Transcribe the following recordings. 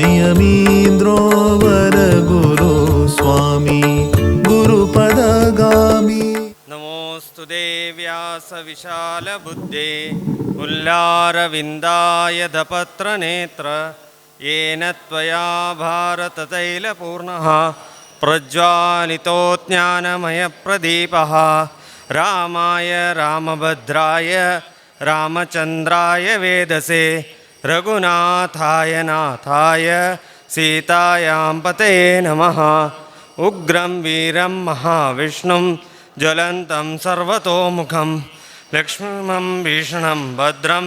संयमीन्द्रो वरगुरु स्वामी गुरुपदगामी। नमोऽस्तु देव्यासविशालबुद्धे उल्लारविन्दायधपत्रनेत्र येन त्वया भारततैलपूर्णः प्रज्वालितो ज्ञानमयप्रदीपः। रामाय रामभद्राय रामचन्द्राय वेदसे रघुनाथाय नाथाय सीतायां पतये नमः। उग्रं वीरं महाविष्णुं ज्वलन्तं सर्वतोमुखं लक्ष्मणं भीषणं भद्रं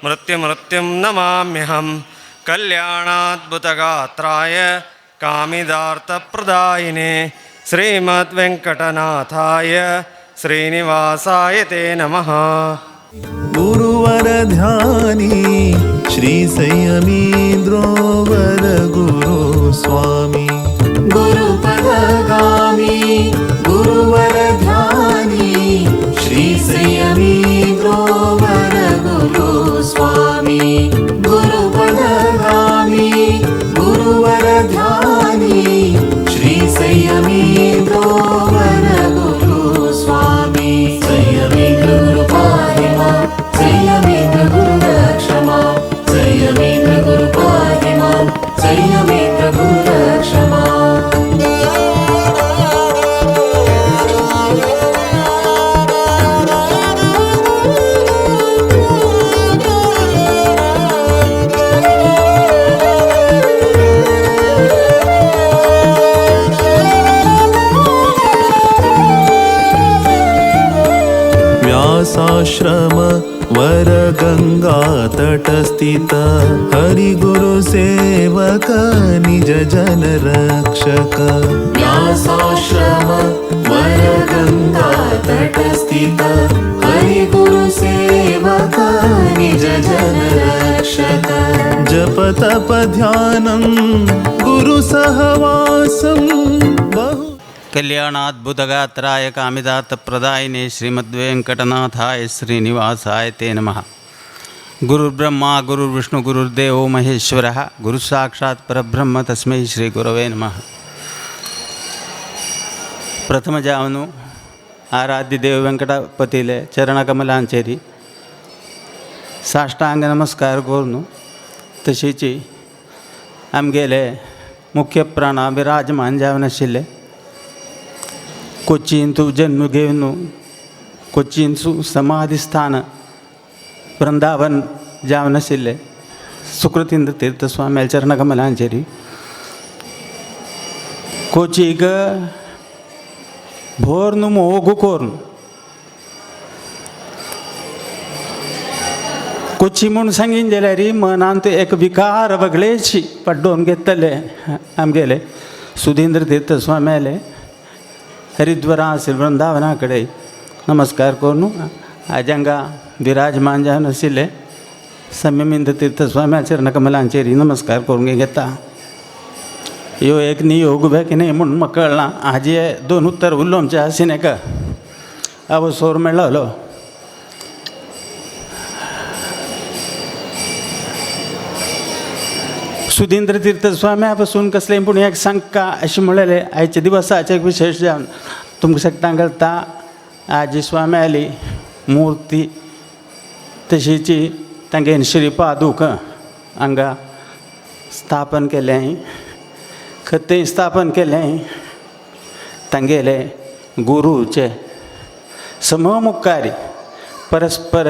मृत्युमृत्युं नमाम्यहं। कल्याणाद्भुतगात्राय कामिदार्थप्रदायिने श्रीमद्वेङ्कटनाथाय श्रीनिवासाय ते नमः। गुरुवर ध्यानी श्री संयमीन्द्रो वरगुरु स्वामी गुरुपदगामी। गुरुवर ध्यानी श्री संयमीन्द्रो वरगुरु स्वामी गुरुपदगामी। गुरुवर ध्यानी श्री संयमीन्द्रो वरगुरु स्वामी। संयमीन्द्र गुरु पाहि मां, संयमीन्द्र गुरु रक्ष मां, संयमीन्द्र गुरु पाहि मां, संयमीन्द्र गुरु रक्ष मां। व्यासाश्रम वरगंगा तटस्थित हरिगुरु सेवक निज जन रक्षक। व्यासाश्रम वरगंगा तटस्थित हरिगुरु सेवक निज जन रक्षक। जप तप ध्यानं गुरु सहवासं बहु कल्याणाद्भुतगात्राय कामिदार्थप्रदायिने श्रीमद्वेङ्कटनाथाय श्रीनिवासाय ते नमः। गुरुर्ब्रह्मा गुरुर्विष्णु गुरुर्देवो महेश्वरः गुरुसाक्षात् परब्रह्म तस्मै श्रीगुरवे नमः। प्रथमजावनु आराध्य देव वेंकटपतीले चरणकमलांचेरी साष्टांग नमस्कार करून तशीच आमगेले मुख्य प्राणा विराजमान जावन आशिल्ले कोच्चींतु जन्म घेवन कोच्चींचु समाधिस्थान वृंदावन जावन आशिल्ले सुकृतींद्र तीर्थ स्वामी चरणकमलांचेरी कोचीक भोर्नु मोगु कोर्नु कोची म्हूण सांगीन जाल्यार मनांत एक विकार वगळेची पड्डोवन घेतले आमगेले सुधींद्र तीर्थ स्वाम्याले हरिद्वारा आशिल्ले वृंदावना कडेन नमस्कार करून आज हांगा विराजमान जावन आशिल्ले संयमींद्र तीर्थ स्वाम्या चरणकमलांचेर नमस्कार करूंक घेता। ह्यो एक नियोग उबे की न्ही म्हूण म्हाका कळना। हाजे दोन उत्तर उलोवचें आशिल्लें एका अवसर मेळ्ळो। सुधींद्र तीर्थ स्वाम्या पासून कसलें पूण एक सांगका अशें म्हणलें आयच्या दिवसाचें एक विशेश जावन तुमकां सगळ्यांक कळटा आजी स्वाम्याली मूर्ती तशीची तांगे श्रीपादूक हांगा स्थापन केलें। खंय स्थापन केलें तांगेले गुरूचे सममुखारी परस्पर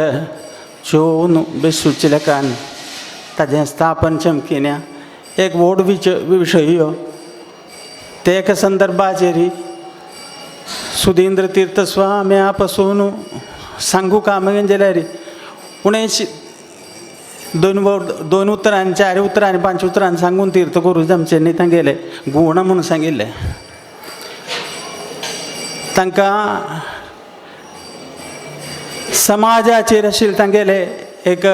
चोवन बेसूचे लेखान ताजें स्थापन चमकिन्या एक व्हड विशय हो। ते एका संदर्भाचेर सुधींद्र तीर्थ स्वाम्या पासून सांगू का मागीर जाल्यार उणें दोन उतरांनी चार उतरांनी पांच उतरांनी सांगून तीर्थ करूं जमचें न्ही तांगेले गूण म्हूण सांगिल्लें तांकां समाजाचेर आशिल्लें तांगेलें एक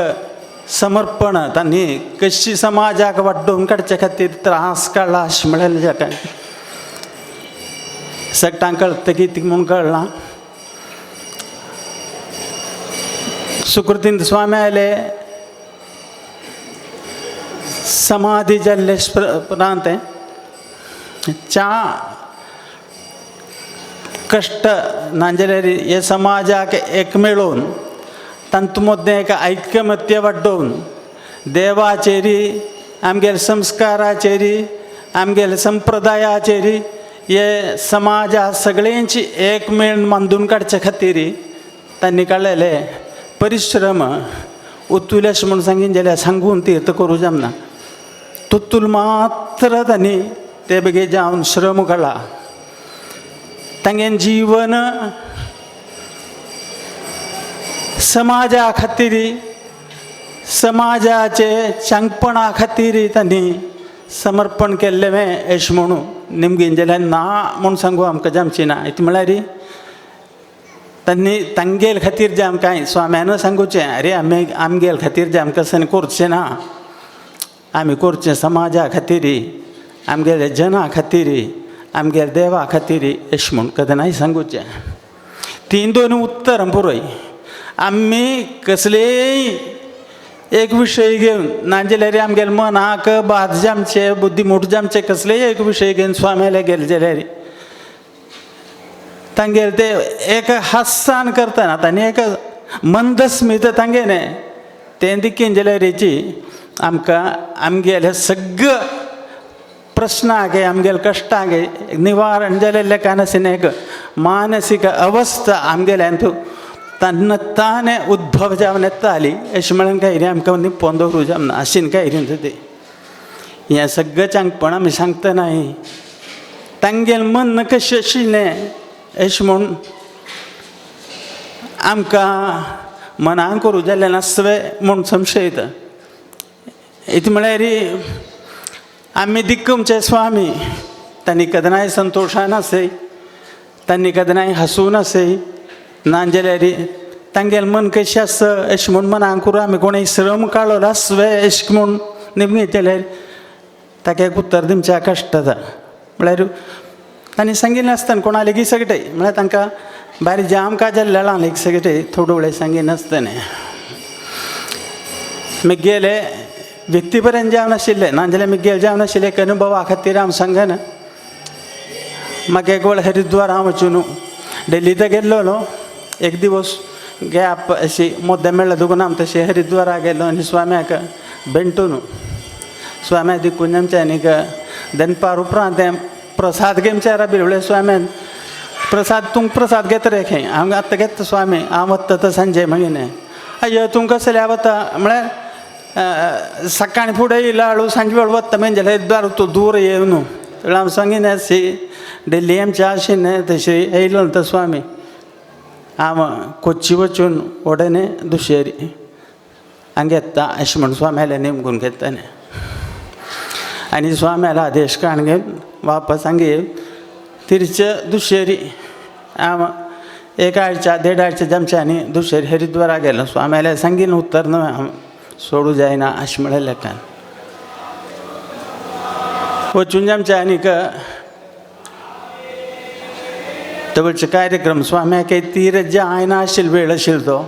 समर्पण तांणी कशी समाजाक वाडोवन काडचे खातीर त्रास काडला अशें म्हणलें जाका सगळ्यांक कळटा कितें म्हूण कळना। सुकृतींत स्वामी आयले समाधी जाल्ले उपरांत च्या कश्ट नाजाल्यार हे समाजाक एक मेळोवन तांतू मदें एक ऐकमत्य वाडोवन देवाचेरी आमगेले संस्काराचेरी आमगेले संप्रदायाचेरी हे समाजा सगळ्यांची एक मेळ मांदून काडचे खातीर तांणी काडलेले परिश्रम उतुलेश म्हूण सांगीन जाल्यार सांगून तीर्थ करूं जमना. तुतूल मात्र तांणी ते बेगीन जावन श्रम काडला. तांगेलें जीवन समाजा खातीर समाजाचे चांगपणा खातीर तांणी समर्पण केल्लें अशें म्हणून निमगीन जाल्यार ना म्हूण सांगू आमकां जमची ना. इतलें म्हळ्यार तांणी तांगेल खातीर जें आमकां स्वाम्यान सांगुचें अरे आमी आमगेल खातीर जें आमकां सन करचें ना, आमी करचें समाजा खातीर, आमगेले जना खातीर, आमगेले देवा खातीर अशें म्हूण केन्नाय सांगुचें. तीन दोन उत्तर पुरोय आमी कसलेय एक विशय घेवन नाजाल्यार आमगेले मनाक बाद जामचे बुद्धी मोट जामचे कसलेय एक विशय घेवन स्वाम्याले गेले जाल्यार तांगेले ते एक हासान करतना तांणी एक मंदस्मित तांगेलें तें दिकेन जाल्यारीची आमकां आमगेले सगळं प्रश्नागे आमगेले कश्टांगे निवारण जालें कानासीन एक मानसीक अवस्था आमगेल्यान तन्न ताने उद्भव जावन येताली अशें म्हणून काय रे आमकां निपोवन दवरूं जमना आशीन काय रे तें. हें सगळें चांगपण आमी सांगतनाय तांगेलें मन कशें आशिल्लें अशें म्हूण आमकां मनान करूं जाल्लें नासवें म्हूण संशयता. इतलें म्हळ्यार आमी दिक्कमचे स्वामी तांणी केन्नाय संतोशान आसय, तांणी केन्नाय हांसून आसय, नाजाल्यार तांगेलें मन कशें आसा अशें म्हूण मनान करूं आमी कोणें श्रम काडलो आसवे अशें म्हूण निमगीत जाल्यार ताका एक उत्तर दिवच्या कश्ट जाता. म्हळ्यार तांणी सांगिल्लें आसतना कोणा लेगीत सगळे म्हळ्यार तांकां बारीक जाम काय जाल्लें लेगीत सगळे थोडो वेळ सांगिनासतना मागीर गेले व्यक्ती पर्यंत जावन आशिल्लें नाजाल्यार मिगेल जावन आशिल्लें एक अनुभवा खातीर हांव सांगना. म्हाका एक वेळ हरिद्वार हांव वचून दिल्ली तर गेल्लो न्हू एक दिवस गॅप अशी मुद्दे मेळ्ळो देखून हांव तशें हरिद्वारा गेलो आनी स्वाम्याक भेटून स्वाम्या दिकून आमच्या आनीक दनपार उपरांत तें प्रसाद घेवच्या राबिल्लें. म्हणल्यार स्वाम्यान प्रसाद तूं प्रसाद घेता रे खंय हांव आतां घेता स्वामी हांव वता तो सांजे मागीर अय्यो तूं कसलें वता म्हळ्यार सकाळीं फुडें येयला हळू सांजे वेळ वता म्हणजे हरिद्वार तूं दूर येवन न्हू. हांव सांगिना सी दिल्ली आमच्या आशिल्लें तशें येयलो न्हू तो स्वामी हांव कोच्ची वचून वडने दुशेरी हांगा येता अशें म्हूण स्वाम्याले नेमकून घेतालें आनी स्वाम्याला आदेश काण घेवन वापस हांगा येवन तिरचे दुशेरी हांव एक आळच्या देड आळच्या जमच्यानी दुशेरी हरिद्वारा गेलो. स्वाम्याले सांगीन उत्तर न्हय हांव सोडूं जायना अशें म्हळ्ळें लेखान वचून आमच्या आनीक तवळचे कार्यक्रम स्वाम्याक तीर जे आयना आशिल्लो वेळ आशिल्लो तो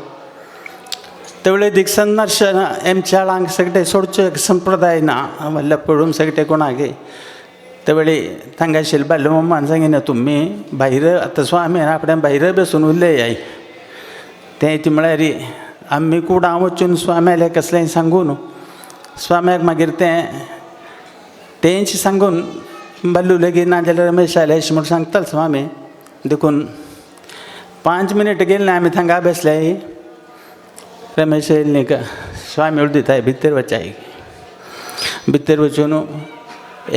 तेवळे दिक्संदर्शन एमच्या सगळे सोडचो एक संप्रदाय ना म्हणल्यार पळोवन सगळे कोणागे तेवेळी थांगा आशिल्ले बायल मम्मान सांगिना तुमी भायर आतां स्वामी आपणें भायर बसून उरले आई तें ती म्हळ्यार आमी कुडां वचून स्वाम्याले कसलेंय सांगून स्वाम्याक मागीर तें तेंच सांगून बाल्लू लेगीत ना जाल्यार रमेश आले अशें म्हूण सांगताले स्वामी. देखून 5 मिनट गेले ना आमी थांगा बसले रमेश येयले न्ही का स्वामी उलयताय भितर वचाय भितर वचून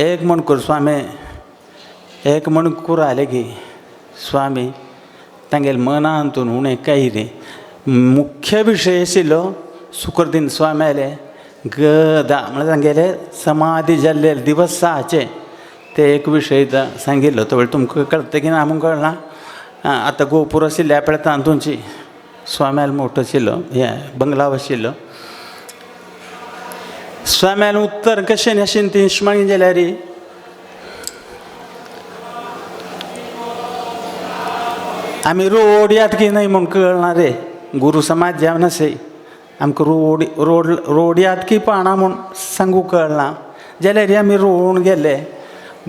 एक मणकूर स्वामी एक मणकूर आले की स्वामी तांगेले मनांतून उणें काय रे मुख्य विशय आशिल्लो सुखरदीन स्वाम्याले गदा म्हळ्यार तांगेले समाधी जाल्ले दिवसाचे ते एक विशय सांगिल्लो. तो तुमकां कळटा की ना आमकां कळना. आतां गोपूर आशिल्ले पळय तातूंची स्वाम्याल मोठो आशिल्लो हें बंगलाव आशिल्लो. स्वाम्यान उत्तर कशें आशिल्लें ती इश्माणी जाल्यार आमी रोड याद की न्हय म्हूण कळना रे. गुरू समाज जावन आसय आमकां रोड रोड रोडयात की पाणा म्हूण सांगूंक कळना जाल्यार आमी रोवून गेले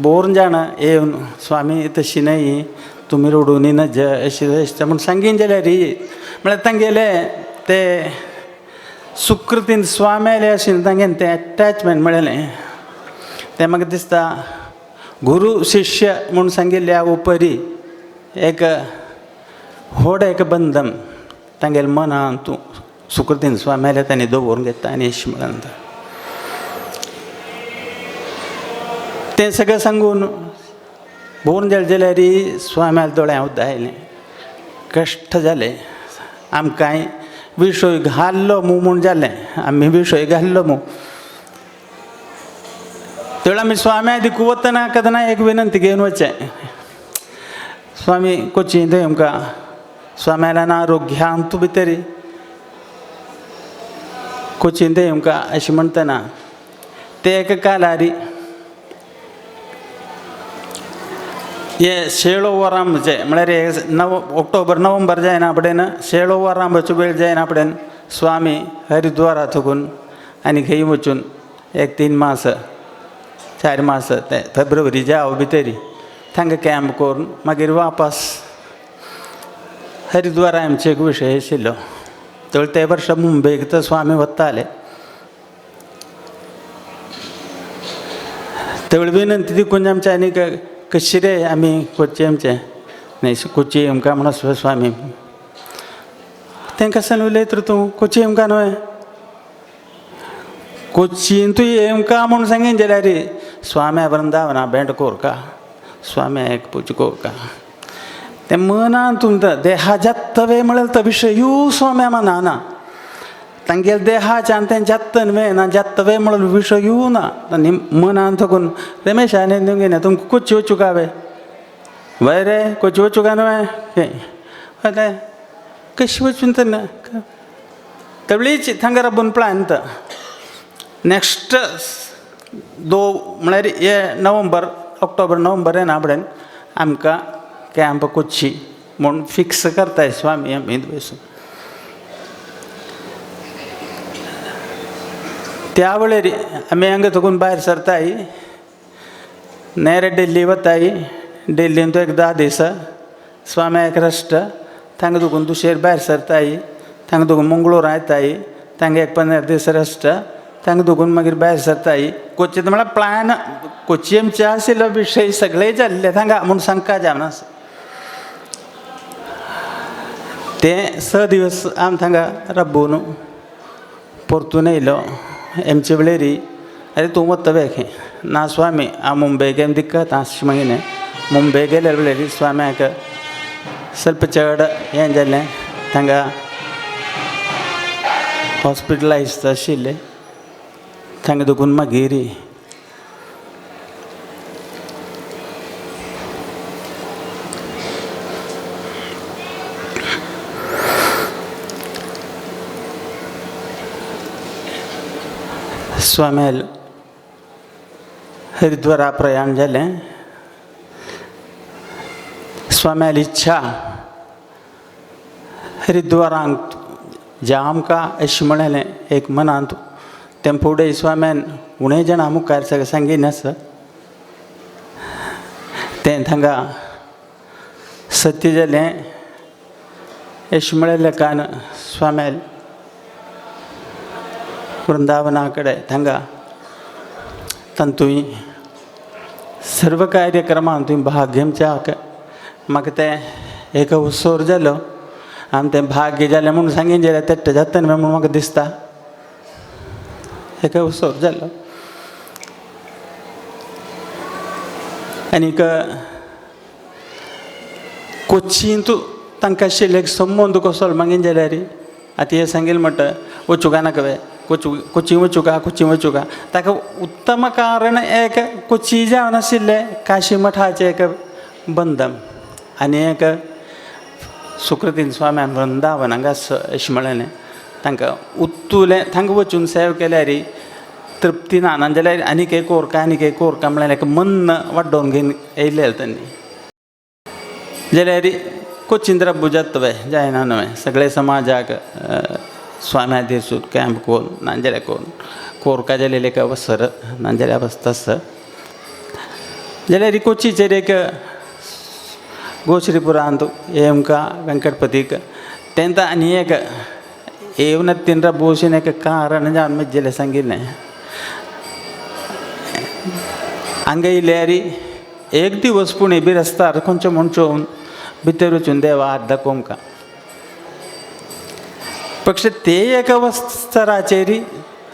बोर जाणा येवन स्वामी तशी न्हय तुमी रोडूनी नज अशें अशें म्हूण सांगीन जाल्यार म्हळ्यार तांगेले ते सुकृतीन स्वाम्याले आशिल्लें तांगेलें तें एटॅचमेंट म्हळेलें तें म्हाका दिसता गुरू शिष्य म्हूण सांगिल्ल्या उपरी एक व्हड एक बंधन तांगेले मनान तूं सुकृतीन स्वाम्याले तांणी दवरून घेता आनी अशें म्हणून तें सगळें सांगून भोवन गेले जाल्यार स्वाम्याले दोळ्यां उदक आयलें कश्ट जाले आमकांय विशय घाल्लो मू म्हूण जालें आमी विशय घाल्लो मू. तेळ आमी स्वाम्या दिकू वतना केन्ना एक विनंती घेवन वचचें स्वामी कोची थंय आमकां स्वाम्याला ना आरोग्यांतू भितरी कोचीन थंय आमकां अशें म्हणटना ते एका कालारी हे शेळो वरांचे म्हळ्यार हे नव ऑक्टोबर नोव्हेंबर जायना फुडें शेळो वरांचो वेळ जायना फुडें स्वामी हरिद्वारा थकून आनी खंय वचून एक 3 मास 4 मास ते फेब्रुवारी जाव भितरी थांगा कॅम्प करून मागीर वापस हरिद्वारा आमचे एक विशय आशिल्लो. तर ते वर्सा मुंबयक तर स्वामी वताले. तेवळ विनंती देखून आमचे आनीक कशी रे आमी कोची आमचे न्हय कोची आमकां म्हणून स्वामी तांकां सांग उलयत रे तूं कोची आमकां न्हय कोचीन तूं येमका म्हूण सांगीन जाल्यार स्वाम्या वृंदावना भेंट कोरका स्वाम्या एक पूज कोरका तें मनान तुमकां देहा जात्तवे म्हळ्यार तो विशयू स्वाम्या मनाना तांगेले देहाच्यान तें जात्त न्हय ना जात्तवे म्हळ्यार विशयू ना आनी मनान थकून रमेश आनी तुमगे तुमकां कोची वचूं काय वय रे कोची वचूं काय न्हय हय कशी वचून तर ना तवळीच थांगा राबून प्लान तर नेक्स्ट दो म्हळ्यार हे नोव्हेंबर ऑक्टोबर नोव्हेंबर येना फुडें आमकां कॅम्प कोची म्हूण फिक्स करताय स्वामी आमी बसून. त्या वेळेर आमी हांगा थकून भायर सरताय नेरे दिल्ली वताय दिल्लीन तो एक 10 दीस स्वाम्या एक रेस्ट थांगा दुखून दुसरेर भायर सरताय थांगा दुखून मंगळूर येताय थांगा एक 15 दीस रेस्ट थांगा दुखून मागीर भायर सरताय. कोचींत म्हळ्यार प्लान कोची आमचे आशिल्लो विशय सगळे जाल्ले थांगा म्हूण सांगका जावना ते 6 दिवस आम थांगा राबून परतून येयलो एमचे वेळेरी अरे तूं वतवे खंय ना स्वामी हांव मुंबय गेम दिक्कत आसा मागीर मुंबय गेल्या वेळेरी स्वाम्याक स्वल्प चड हें जालें थांगा हॉस्पिटलायज आशिल्लें थांगा दुखून मागीर स्वाम्याल हरिद्वारा प्रयाण जालें. स्वाम्याल इच्छा हरिद्वारांत ज्या आमकां अशें म्हणलें एक मनांत तें फुडें स्वाम्यान उणें जाणां मुखार सगळें सांगीन आसा तें थांगा सत्य जालें अशें म्हणलें कारण स्वाम्याल वृंदावना कडेन थांगा तातूंय सर्व कार्यक्रमांत तुवें भाग घेवच्याक म्हाका तें एक अवसर जालो आनी तें भाग्य जालें म्हूण सांगीन जाल्यार तेट्टें जाता न्हय म्हूण म्हाका दिसता एक अवसर जालो. आनीक कोचींत तांकां आशिल्लें एक संबंद कसो मागीर जाल्यार आतां हें सांगील म्हणटा वचूंक नाका वे कोची वचूं कोची वचूं ताका उत्तम कारण एक कोची जावन आशिल्लें काशी मठाचें एक बंधन आनी एक सुकृतीन स्वाम्यान वृंदावन हांगा अशें म्हणलें तांकां उत्तुलें थांगा वचून सेव केल्यार तृप्ती ना ना जाल्यार आनीक एक कोरका आनीक एक कोरका म्हळ्यार एक मन्न वाडोवन घेवन येयलें तांणी जाल्यार कोचीन रब्बू जाता जायना न्हय सगळे समाजाक स्वाम्या दिसून कॅम्प कोन नाजाल्यार कोन कोरका जालेले एक अवसर नाजाल्यार अवस्था आसा जाल्यार कोचीचेर एक गोश्रीपुरांत एमका वेंकटपतीक तेंता आनी एक येवन तिनरा बोशीन एक कारण जावन मेज्जेलें सांगिल्लें. हांगा येयल्यार एक दिवस पुणे बिरस्तार खंयचो म्हूण चोवन भितर वचून देवा हात दाखोवंक पक्ष ते एक अवस्तराचेर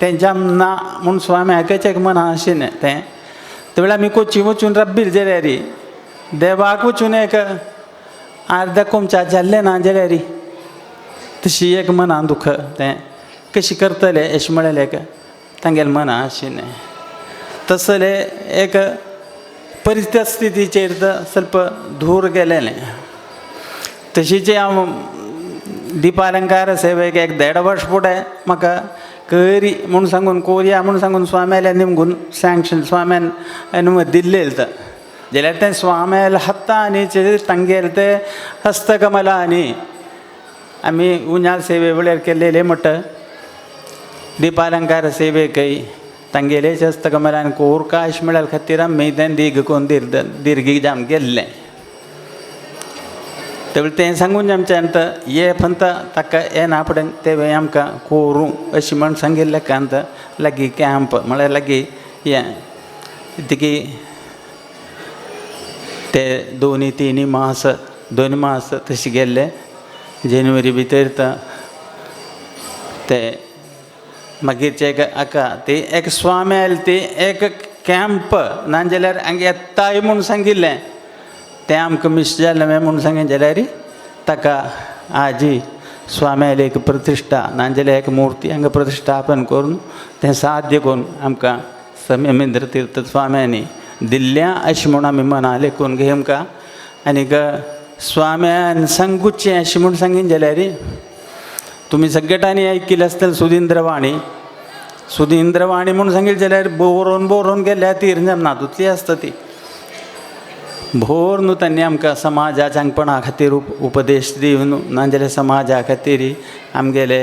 तेंच्या ना म्हूण स्वाम्याकच एक मना आशिल्लें तें. ते वेळार आमी कोची वचून रब्बील जाल्यार देवाक वचून एक अर्दा कोमच्या जाल्लें ना जाल्यार तशी एक मना दुख तें कशी करतले अशें म्हळ्ळें एक तांगेलें मना आशिल्लें. तसले एक परिस्थितीचेर तर ಸ್ವಲ್ಪ दूर गेलेलें. तशीच हांव दिपालंकार सेवेक एक देड वर्स फुडें म्हाका करी म्हूण सांगून कोरया म्हूण सांगून स्वाम्याले निमगून सँक्शन स्वाम्यान अनुमत दिल्लें तर जाल्यार तें स्वाम्याले हत्ता तांगेले ते हस्तकमलांनी आमी उन्याल सेवे वेळार केल्लेले म्हणटा दीपालंकार सेवेकय तांगेलेच हस्तकमलान कोरका अशें म्हळ्यार खातीर आमी तें दीर्घ कोन्न दीर्घी जावन गेल्लें. तेवळ तें सांगून आमच्यान ये फंत ताका येना फुडें तें आमकां कोरूं अशें म्हण सांगिल्लें कांत लागीं कॅम्प म्हळ्यार लागीं हें तिकी ते दोनी तिनी मास 2 मास तशें गेल्ले जानेवारी भितर ते मागीरचे एक हाका ती एक स्वामी आयली ती एक कॅम्प नाजाल्यार हांगा येताय म्हूण सांगिल्लें तें आमकां मिस जालें म्हूण सांगलें जाल्यार ताका आजी स्वाम्याली एक प्रतिश्ठा नाजाल्यार एक मुर्ती हांगा प्रतिश्ठापन करून तें साध्य करून आमकां संयमेंद्र तीर्थ स्वाम्यांनी दिल्ल्या अशें म्हूण आमी मना लेखून घे आमकां. आनीक स्वाम्यान सांगुचें अशें म्हूण सांगीन जाल्यार तुमी सगळ्यांनी आयकिल्लें आसतलें सुधींद्रवाणी. सुधींद्रवाणी म्हूण सांगिल्लें जाल्यार बरोवन बरोवन गेल्यार तीर नातूंतली आसता ती भोर न्हू तांणी आमकां समाजाच्या चांगपणा खातीर उपदेश दिवन नाजाल्यार समाजा खातीर आमगेले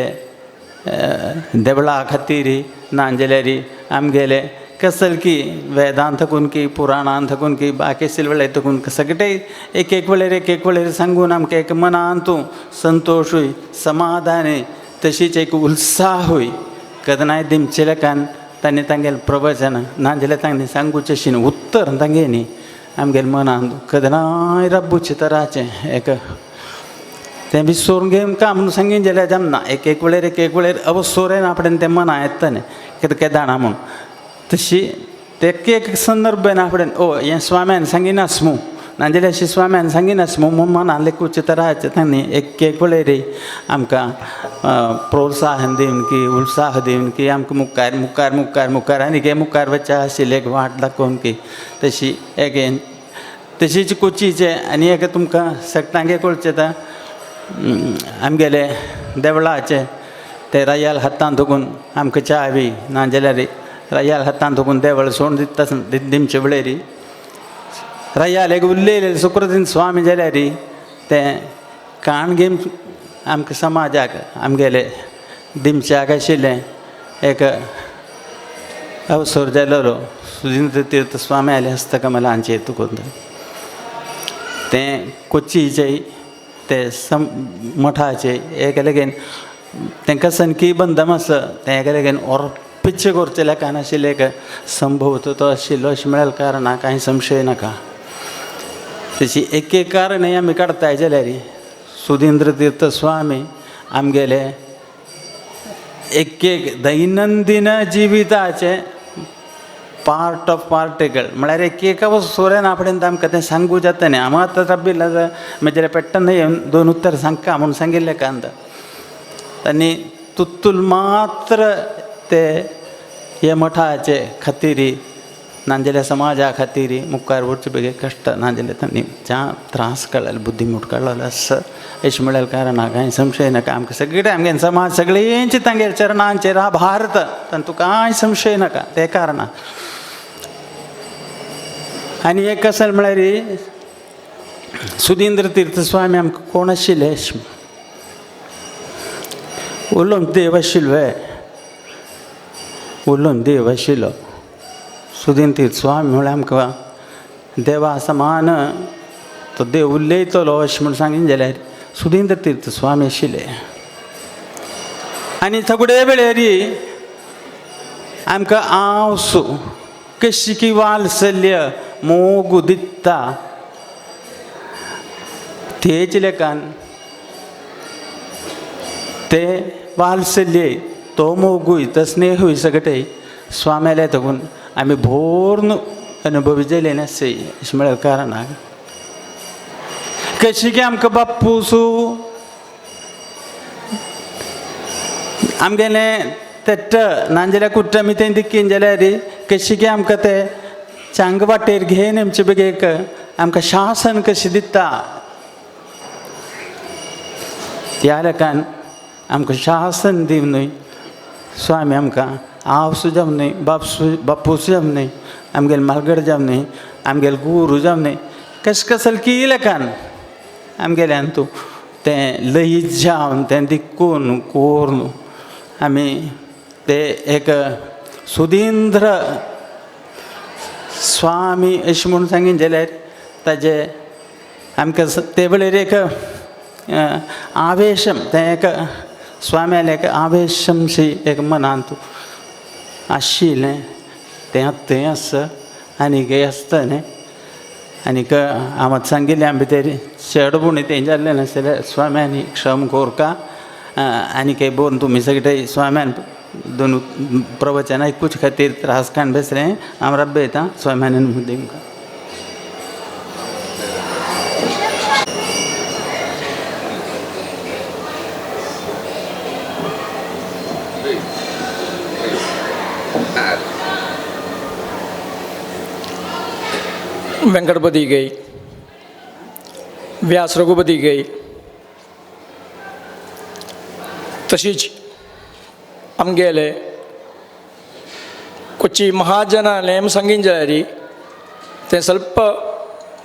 देवळा खातीर नाजाल्यार आमगेले कसल की वेदांत थकून की पुराणान थकून की बाकी सिलवळे थकून सगळे एक एक वेळेर एक एक वेळेर सांगून आमकां एक मनांतू संतोशूय समाधान तशीच एक उत्साहूय केन्नाय दिमचे लेखान तांणी तांगेलें प्रवचन नाजाल्यार तांणी सांगूचें अशें उत्तर तांगे न्ही आमगेले मनांत केन्नाय रब्बूचे तराचें एक तें विसरून घेवन का म्हणून सांगीन जाल्यार जमना. एक एक वेळेर एक एक वेळेर अवसर येना फुडें तें मना येता न्ही कितें केदाणा म्हूण तशी ते एक एक संदर्भ येना फुडें ओ हें स्वाम्यान सांगिनास मू नाजाल्यार अशें स्वाम्यान सांगिनास मू म्हूण मनान लेखूचें तराचें तांणी एक एक वेळेर आमकां प्रोत्साहन दिवन की उत्साह दिवन की आमकां मुखार मुखार मुखार मुखार आनी हे मुखार वचचें आशिल्लें एक वाट दाखोवन की तशी एक तशीच कोचीचें आनी एक तुमकां सगळ्यांक कळचें आतां आमगेले देवळाचें ते रयाल हातान धुकून आमकां चावी नाजाल्यार रयाल हातान धुकून देवळ सोडून दिता दिमचे वेळेर रयाल एक उल्लेले सुक्रतीन स्वामी जाल्यार तें काण घेवन आमकां समाजाक आमगेले दिमच्याक आशिल्लें एक अवसर जालोलो सुधींद्र तीर्थ स्वामी आयले हस्तकमलांचेर तुकून तें कोचीचे ते सम मठाचे एक लगेन तांकां सनकी बंदम आसा तें एक लगेन ओरपिच्चे करचें लेखान आशिल्लें एक संभव तो आशिल्लो अशें म्हळ्यार कारणां कांय संशय नाका. तशी एक एक कारण आमी काडताय जाल्यार सुधींद्र तीर्थ स्वामी आमगेले एक एक दैनंदिन जिविताचें पार्ट ऑफ पार्टिकल म्हळ्यार एक एक सोऱ्यान आपणें आमकां तें सांगू जाता न्ही. आम आतां रब्बिल म्हजें पेट्टन येवन 2 उत्तर सांगका म्हूण सांगिल्लें कांत आनी तुत्तूल मात्र ते हे मठाचे खातीर नाजाल्यार समाजा खातीर मुखार वचचे बेगीन कश्ट नाजाल्यार तांणी च्या त्रास काडलेले बुद्धिमूट काडलेलो आसा अशें म्हळ्यार कारण कांय संशय नाका. आमकां सगळें आमगे समाज सगळ्यांचे तांगेले चरणांचेर हा भारत तांतूं कांय संशय नाका ते कारणां. आनी एक कशें म्हळ्यार सुधींद्र तीर्थ स्वामी आमकां कोण आशिल्ले उलोवन देव आशिल्लो वे उलोवन देव आशिल्लो सुदीन तीर्थ स्वामी म्हळ्यार आमकां देवा समान तो देव उलयतलो अशें म्हूण सांगीन जाल्यार सुधींद्र तीर्थ स्वामी आशिल्ले. आनी थोडे वेळार आमकां आवस कशी की वालसल्य मोग दिता तेच लेखान ते वालसल्य तो मोगूय तो स्नेहूय सगळे स्वाम्याले तगून आमी भोर्न अनुभवी नासय अशें म्हळ्यार कारणाक कशी की आमकां बाप्पूसू आमगेलें तेट्ट नाजाल्यार कुट्ट आमी तें दिक्कीन जाल्यार कशी की आमकां ते चांग वाटेर घेवन आमचे बेगीक आमकां शासन कशें दिता त्या लेखान आमकां शासन दिवन न्हय स्वामी आमकां आवसू जावन न्हय बापसू बापूस जावन न्हय आमगेले मालगड जावन न्हय आमगेले गुरू जावन न्हय कशें कसल की लेखान आमगेल्यान तूं तें लयीत जावन तें दिक्कून कोर्न आमी ते एक सुदींद्र स्वामी अशें म्हूण सांगीन जाल्यार ताजे आमकां ते वेळेर एक आवेशम तें एक स्वाम्यालें एक आवेशमशी एक मनांत आशिल्लें तें आतां थंय आसा आनीकय आसता न्ही. आनीक हांव सांगिल्लें आमी भितर चड पूण तें जाल्लें नासलें स्वाम्यानी क्षम कोरका आनीकय बोन तुमी सगळे स्वाम्यान दोन प्रवचन आयकुचे खातीर त्रास काडून बेसलें हांव रब्बेता स्वाम्यान दिमकां. वेंकटपती गई व्यास रघुपती गई तशीच आमगेले कोची महाजनाले सांगीन जाल्यार तें स्वल्प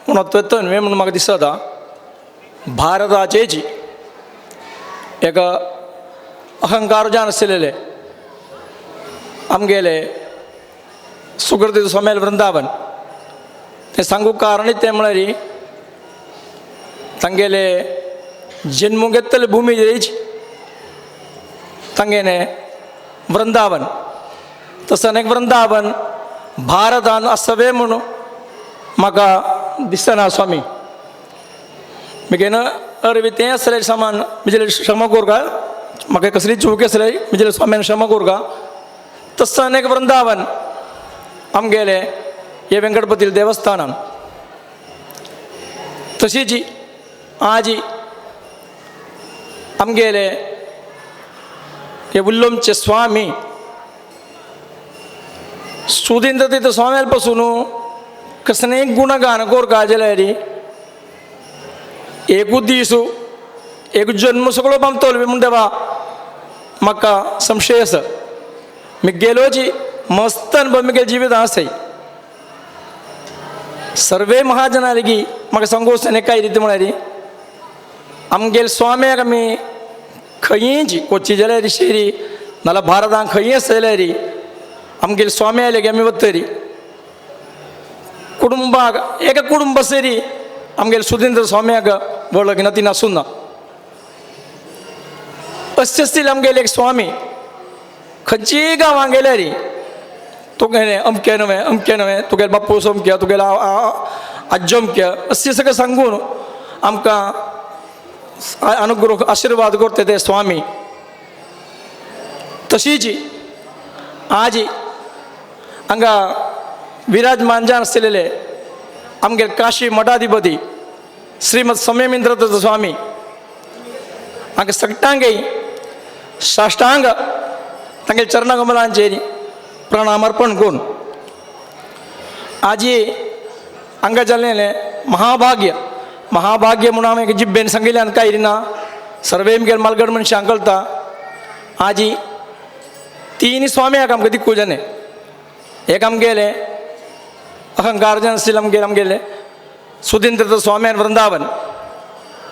उणत्व न्हय म्हणून म्हाका दिसता. भारताचेच एक अहंकार जावन आसलेले आमगेले सुकृती स्वाम्याल वृंदावन तें सांगूंक कारण तें म्हळ्यार तांगेले जन्म घेतले भुमी तांगेले वृंदावन तसो एक वृंदावन भारतान आसवे म्हणून म्हाका दिसना स्वामी. मिगेन अरवी तें आसलें सामान म्हजें क्षमा कोरका म्हाका कसली चूक आसली म्हजें स्वाम्यान क्षमा कोरका. तसो एक वृंदावन आमगेले हे वेंकटपती देवस्थानान तशीच आजी आमगेले हे उल्लोमचे स्वामी सुदींद्र तीर्थ स्वाम्याल पासून कसलेंय गुणगान कोरका जाल्यार एकूच दीस एक जन्म सगळो पामतलो म्हूण देवा म्हाका संशय आसा. मी गेलोची मस्त अनुभव म्हगेल्या जिवितांत आसाय. सर्वे महाजनां लेगी म्हाका सांगू वचून काय रिती म्हळ्यार आमगेले स्वाम्याक आमी खंयच कोची जाल्यार शेरी नाल्यार भारतान खंयी आसता जाल्यार आमगेले स्वाम्या लेगी आमी वतरी कुटुंबाक एका कुटुंब सरी आमगेले सुधींद्र स्वाम्याक वळख ना ती नासूं ना. अशें आसतले आमगेले एक स्वामी खंयचीय गांवां गेल्यार तुगेलें अमकें न्हय अमकें न्हय तुगेले बापूस अमक्या तुगेलो आज्जो अमक्या अशें सगळें सांगून आमकां अनुग्रह आशिर्वाद करता ते स्वामी. तशीच आज हांगा विराजमान जावन आसलेले आमगेले काशी मठाधिपती श्रीमद संयमेंद्र स्वामी हांगा सगटांगय साष्टांग तांगेले चरणकमलांचेर प्रणाम अर्पण करून आजी हांगा जाल्लें महाभाग्य महाभाग्य म्हणून हांवें जिब्बेन सांगिल्ल्यान कांय ना सर्वे म्हगेले मालगड मनशांक कळटा. आजी तीन स्वाम्याक आमकां दिक्कू जालें एक आमगेले अहंकार जावन आशिल्लें आमगेले आमगेले सुधींद्र स्वाम्यान वृंदावन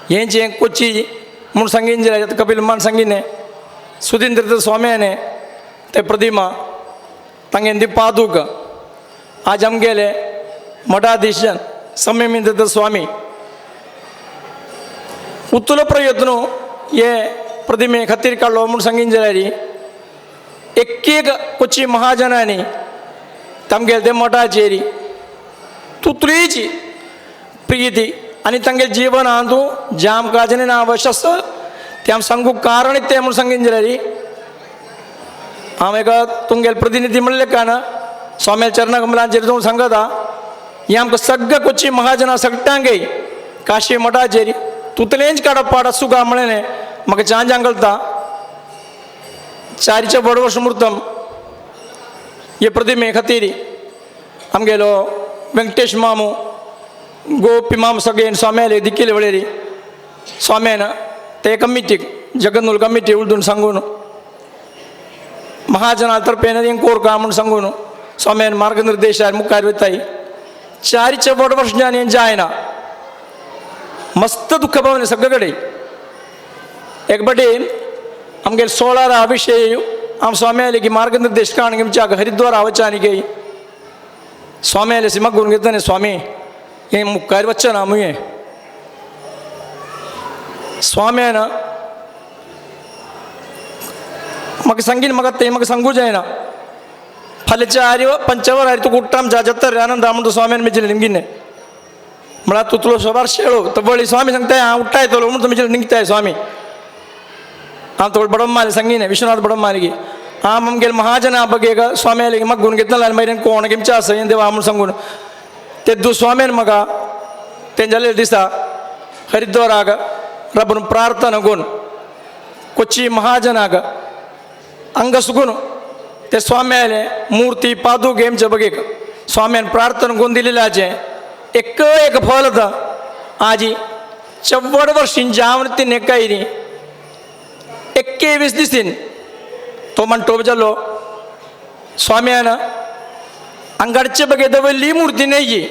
हें जें कोची म्हूण सांगीन जाल्यार कपिल मान सांगिल्लें सुधींद्र स्वाम्याने ते प्रतिमा तांगे ती पादुक आज आमगेले मठाधीशन संयमेंद्र स्वामी उतलो प्रयत्न हे प्रतिमे खातीर काडलो म्हूण सांगीन जाल्यार एक एक कोची महाजनांनी तांगेले ते मठाचेर तुतलीची प्रियती आनी तांगेले जिवनांत जाम काजने ना अवश्य आसता तें आम सांगूंक कारण तें म्हूण सांगीन जाल्यार हांव एका तुमगेले प्रतिनिधी म्हणलें कारण स्वाम्या चरणकमलांचेर जावन सांगता हें आमकां सगळ्या कोची महाजना सगळ्यांकय काशी मठाचेर तुतलेंच काडप पाड सुगा म्हणलें म्हाका चांजांक कळटा चारीच्या बडवर्ष मुर्तम हे प्रतिमे खातीर आमगेलो वेंकटेश मामू गोपी माम सगळे स्वाम्याले दिकेले वळेरी स्वाम्यान ते कमिटीक जगन्नूल कमिटी उलदून सांगून महाजना तर्फेन हें कोरका म्हूण सांगून स्वाम्यान मार्गनिर्देश मुखार वताय चारीच्या वर्ष हें जायना मस्त दुःख पावलें सगळे कडेन एक बटे आमगेले सोळारा विशय आम स्वाम्याले की मार्गनिर्देश काण आमच्या हरिद्वार वचानी गे स्वाम्याले सिमक गुण घेतले स्वामी हें मुखार वचना ना मुये स्वाम्यान म्हाका सांगीन म्हाका तें म्हाका सांगू जायना फाल्याच्या आरी पंचावर आरी तुका उट्टाम जा जत्तर आनंद म्हणतो स्वाम्यान मेचिले निमगिन्ने म्हळ्यार तुतलो सबार शेळो तर बळी स्वामी सांगताय हांव उट्टाय तलो म्हणून तुमी निघताय स्वामी हांव थोडे बडम्माले सांगिने विश्वनाथ बडम्माले हांव आमगेले महाजना बगे स्वामी आले म्हाका गुण घेतला आनी मागीर कोण किमचे आसा हें देवा म्हूण सांगून ते दू स्वाम्यान म्हाका तें जालें दिसा हरिद्वाराक रबून प्रार्थना गुण कोची महाजनाक अंग सुगून ते स्वाम्याले मूर्ती पादुक हेमचे बगेक स्वाम्यान प्रार्थना गुण दिलेल्याचें एक एक फल आजी चव्वड वर्षीं जावन ती नेकायरी 21 दिसीन तो म्हणटो जालो स्वाम्यान अंगाडचे बगे दवरली मूर्ती न्हय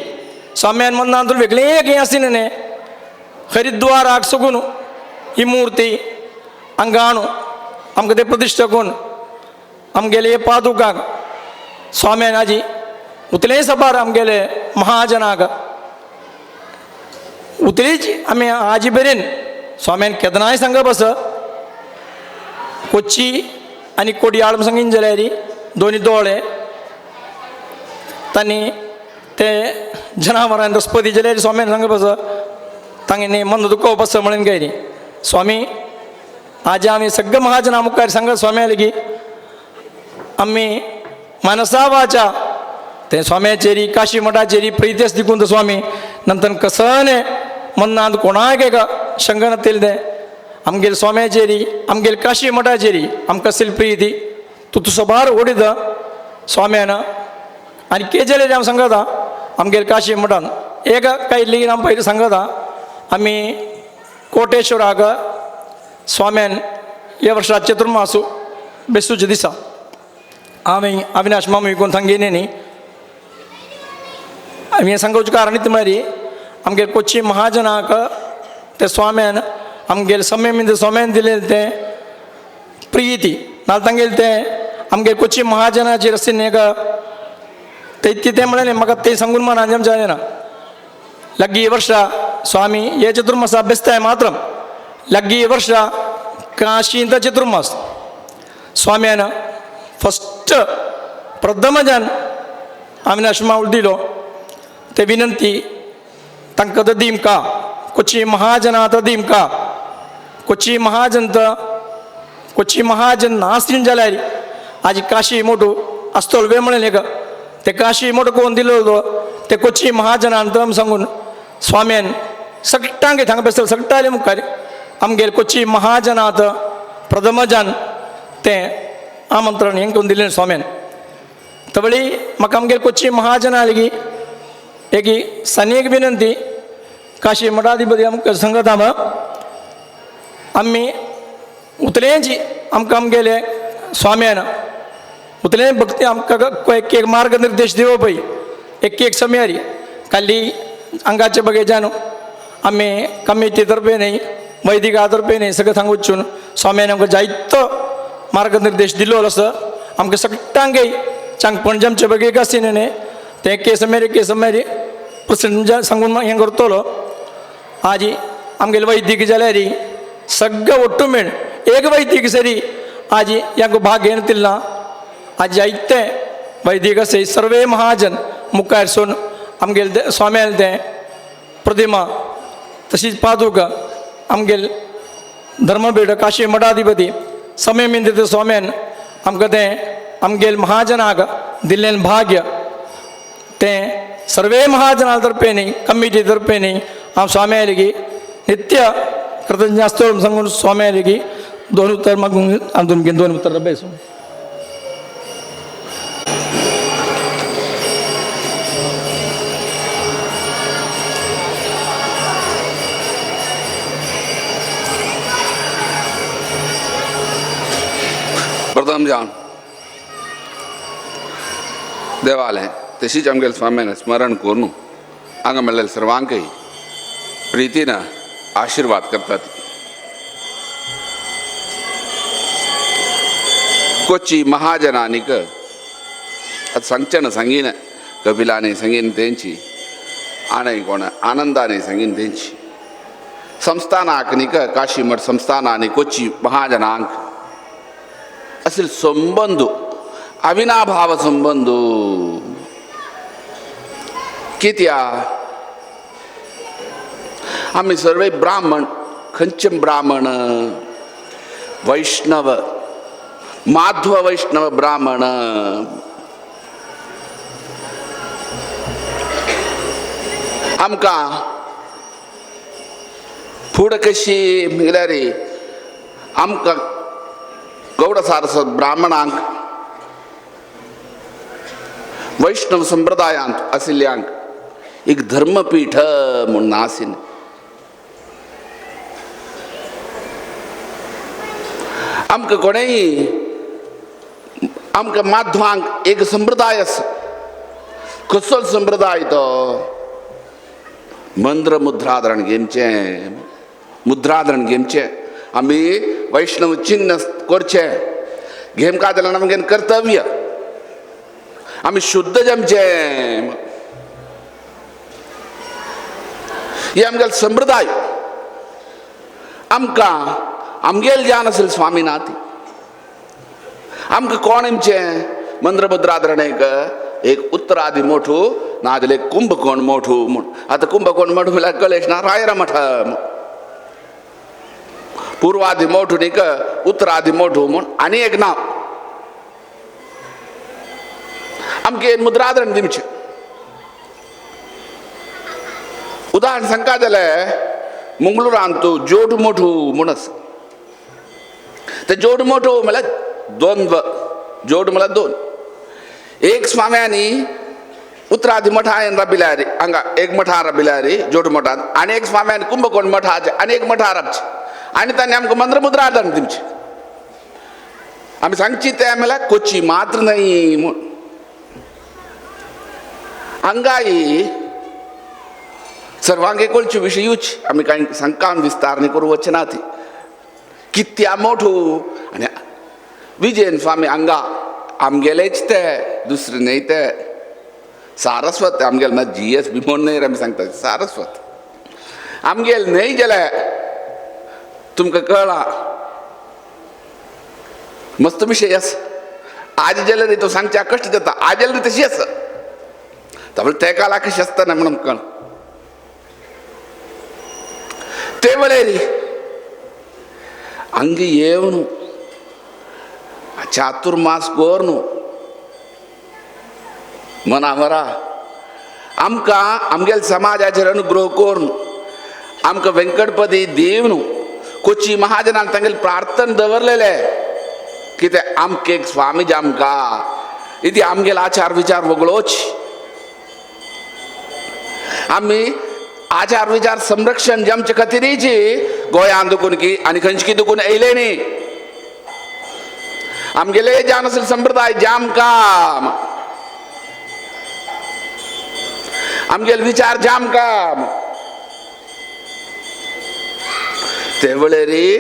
स्वाम्यान मनांत वेगळें एक हें आशिल्लें न्ही हरिद्वाराक सगून ही मूर्ती हांगा आमकां ते प्रतिश्ठा करून आमगेले पादुकाक स्वाम्यान आजी उतलें सबार आमगेले महाजनाक उतलीच आमी आजी मेरेन स्वाम्यान केदनाय सांगप आसा कोची आनी कोडयाळ सांगीन जाल्यार दोनी दोळे तांणी ते जनावरां रसपती जाल्यार स्वाम्यान सांगप आसा तांगे मन दुखोवप आसा म्हणून काय न्ही स्वामी आज आमी सगळे महाजना मुखार सांगत स्वाम्या लेगी आमी मानसा वाचा ते स्वाम्याचेरी काशी मठाचेरी प्रीती आस दिकून स्वामी नंतर कसने मनांत कोणाक एका शंका नातिल्लें तें आमगेले स्वाम्याचेरी आमगेले काशी मठाचेरी आमकां आसली प्रिती तूं तूं सबार ओडिता स्वाम्यान आनी केजेले हांव सांगता आमगेले काशी मठान एक काय लेगीत आम पयलीं सांगता आमी कोटेश्वराक स्वाम्यान ह्या वर्सा चतुर्मासू बेसूचे दिसा हांवें अविनाश मामू कोण सांगिल्लें न्ही हांवें सांगोवचें कारण इतलें म्हळ्यार आमगे कोची महाजनाक ते स्वाम्यान आमगेले सम्यमिंद स्वाम्यान दिलें तें प्रियती नाजाल्यार तांगेलें तें आमगे कोची महाजनाचेर आशिल्लें एक ते तें म्हणलें म्हाका तें सांगून मनान आमच्या जायना लग्गी वर्षा स्वामी हे चतुर्मास अभ्यस्ताय मात्र लग्गी वर्ष काशींत चतुर्मास स्वाम्यान फस्ट प्रथमजान अविनाश मावळ दिलो ते विनंती तांकां दीम का कोची महाजनात दीम का कोची महाजन कोची महाजन नासलीन जाल्यार आज काशी मोटू आसतलो वे म्हणलें का ते काशी मोटो कोण दिलो ते कोची महाजनान तम सांगून स्वाम्यान सगळ्यांक थांगा बेसले सगळ्यांले मुखार आमगेले कोची महाजनात प्रथमजान तें आमंत्रण हें करून दिलें स्वाम्यान तवळी म्हाका आमगेले कोची महाजना लेगी एक सनेक विनंती काशी मठाधिपती आमकां सांगता आमी उतलेंच आमकां आमगेले स्वाम्यान उतलें भक्ती आमकां एक एक मार्गनिर्देश दिवप पळय एक एक समयारी खाली अंगाचे बगेच्यान आमी कमिटी तर्फे न्ही वैदिका तर्फे न्ही सगळें सांगून स्वाम्यान आमकां जायतो मार्गनिर्देश दिल्लो आसा आमकां सगळ्यांकय चांग पणजमचे बगे आशिल्ले ते केसमेरी केसमेरी प्रेसिडेंट सांगून हें करतलो. आजी आमगेले वैदिक जाल्यार सगळे ಒಟ್ಟು मेळ एक वैदिक सरी आजी यांक भाग घेवन दिला. आज जायते वैदिक आसे सर्वे महाजन मुखार सून आमगेले स्वाम्याले तें प्रतिमा तशीच पादुका आमगेले धर्मपीठ काशी मठाधिपती समयमिंद्र स्वाम्यान आमकां तें आमगेले महाजनाक दिल्लें भाग्य तें सर्वे महाजना तर्फेनी कमिटी तर्फेनी हांव स्वाम्यालेगी नित्य कृतज्ञ आसतो सांगून स्वाम्यालेगी दोन उत्तर मागून हांव तुमगे दोन उत्तर बेसूं. प्रथम जावन देवालें तशीच आमगेले स्वाम्यान स्मरण करून हांगा मेळ्ळेले सर्वांकय प्रितीन आशिर्वाद करतात. कोची महाजनानिक आतां सांगचें ना सांगीन कपिलानी सांगीन तेंची आनी कोण आनंदानी सांगीन तेंची संस्थानाक न्ही काशी मठ संस्थानां आनी कोची महाजनांक असेल संबंध अविनाभाव संबंध कित्या आमी सर्वे ब्राह्मण खंयचे ब्राह्मण वैष्णव माध्व वैष्णव ब्राह्मण आमकां फुडें कशी म्हणल्यार आमकां गौड सारस्वत ब्राह्मणांक वैष्णव संप्रदायांत आशिल्ल्यांक एक धर्मपीठ म्हूण आशिल्लें. आमकां कोणेय आमकां माध्वांक एक संप्रदाय आसा. कसलो संप्रदाय तो मंत्र मुद्राधरण घेवचें मुद्राधरण घेवचें आमी वैष्णव चिन्ह करचें घेमका जाल्यार आमगेलें कर्तव्य आमी शुद्ध जमचें हे आमगेलो संप्रदाय. आमकां आमगेल जान आसले स्वामीनाथ आमकां कोण आमचें मंत्रमुद्राधरणेक एक उत्तरादी मोठू नाजाल्यार एक कुंभकोण मोठू म्हूण. आतां कुंभकोण मोठू म्हणल्यार कळेश ना रायरा मठ पूर्वादी मोठू न्ही उत्तरादी मोठू म्हूण आनी एक नांव आमगे मुद्राधरण दिवचें. उदाहरण सांगता जाल्यार मंगळुरांत जोड मोठू म्हूण आसा. ते जोड मोठू म्हणल्यार द्वंद्व जोड म्हणल्यार दोन. एक स्वाम्यांनी उत्तरादी मठान राबिल्यार हांगा एक मठा राबिल्यार जोड मठान आनी एक स्वाम्यान कुंभकोण मठाचे आनी एक मठा राबचे आनी तांणी आमकां मंत्रमुद्रा आदार दिवचे. आमी सांगची ते म्हणल्यार कोची मात्र न्हय म्हूण. हांगाय सर्वांक एकोलचे विशयूच आमी कांय सांगकाम विस्तार न्ही करूं वचना ती कित्या मोठू आनी विजयन स्वामी हांगा आमगेलेच ते दुसरे न्हय ते सारस्वत आमगेले ना जी एस बी म्हूण न्हय आमी सांगता सारस्वत आमगेले न्हय जाल्यार तुमकां कळ्ळां मस्त विशय आसा. आज जाल्यार तो सांगच्या कश्ट जाता आज जाल्यार तशी आसा त्यामुळे ते काला कशी आसतना म्हणून कळ ते वळेरी हांगा येवन चातुर्मास करून मनावरा आमकां आमगेले समाजाचेर अनुग्रह करून आमकां वेंकटपदी देव कोची महाजनान तांगेले प्रार्थना दवरलेले कितें आमकां एक स्वामीजी आमकां इति आमगेले आचार विचार वगळोच आमी आचार विचार संरक्षण जे आमचे खातीरीची गोंयांत दुखून की आनी खंयची की दुखून येयले न्ही आमगेले जान आसले संप्रदाय जाम काम आमगेले विचार जाम काम ते वेळेरी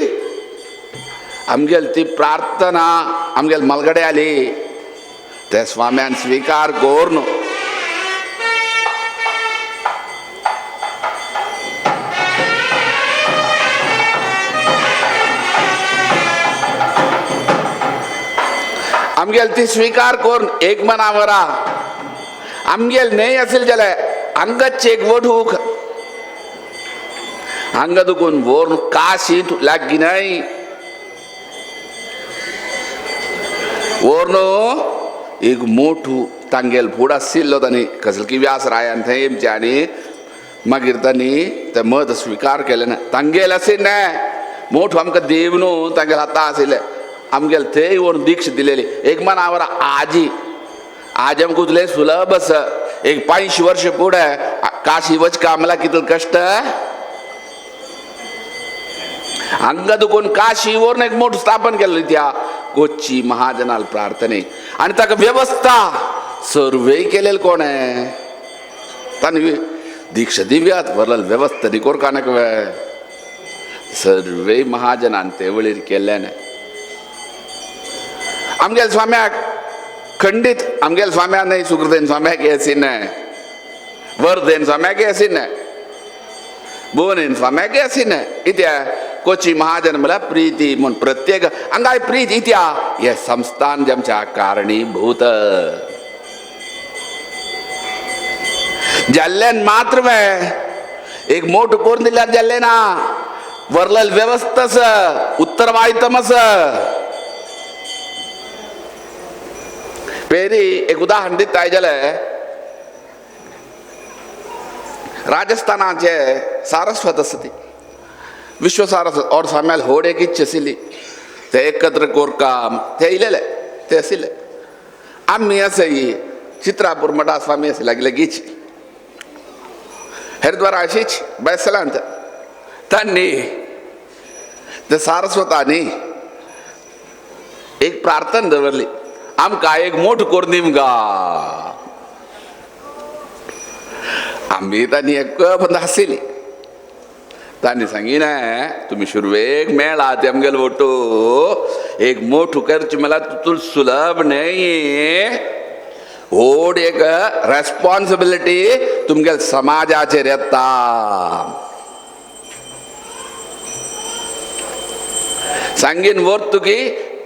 आमगेल ती प्रार्थना आमगेल मलगडे आली ते स्वाम्यान स्वीकार करून आमगेल ती स्वीकार करून एक मनावरा आमगेल न्हय असेल जाल्यार अंगाचे एक वडूक हांगा दुखून व्हरून काशींत लागीं न्हय व्हरून एक मोठू तांगेल फूड आशिल्लो तांणी कसलकी व्यास रायान थंय येमचे आनी मागीर तांणी तें मत स्विकार केलें ना तांगेल आशिल्लें ना मोठो आमकां देव न्हू तांगेल हाता आशिल्लें आमगेल थंय व्हरून दीक्ष दिलेली एक मनावर आजी आज आमकां उतलें सुलभ आसा एक 500 वर्ष फुडें काशी वचका मला कितले कश्ट हांगा दुखून काशी वरून एक मोठ स्थापन केलें त्या कोच्ची महाजनाल प्रार्थने आनी ताका व्यवस्था सर्वे केलेले कोण आहे तांणी दीक्षा दिव्यात वरल व्यवस्था नी कोरकानक वे सर्वे महाजनान ते वळीर केल्ल्यान आमगेल स्वाम्याक खंडीत आमगेल स्वाम्या न्हय सुकृतेन स्वाम्याक येसी न्हय वर्धेन स्वाम्याक येसी न्हय भुवनेन स्वाम्याक येसी न्हय कित्याक कोची महाजन म्हळ्यार प्रीती म्हूण प्रत्येक हांगा प्रीत इत्या हे संस्थान आमच्या कारणीभूत जाल्ल्यान मात्र एक मोठ करून दिल्यार जाल्लें ना वरलेल व्यवस्था आसा उत्तरवायतम आसा. पेरी एक उदाहरण दिताय जाल्यार राजस्थानाचे सारस्वत आसा ती विश्व सारस्वत और सामेल होड एक इच्छा आशिल्ली ते एकत्र कोरकाम ते येयलेले ते आशिल्ले आमी आसाय चित्रापूर मठा स्वामी आशिल्ले लागले गीच हरिद्वार अशीच बेसलांत तांणी ते सारस्वतांनी एक प्रार्थना दवरली आमकां एक मोठ करून दिवंका. आमी तांणी एक बंद आशिल्ली तांणी सांगिना तुमी सुरवेक मेळा ते आमगेले वोटू एक मोठ करचे म्हळ्यार तुल सुलभ न्हय व्हड एक रेस्पॉन्सिबिलिटी तुमगेले समाजाचेर येता. सांगीन वर तुकी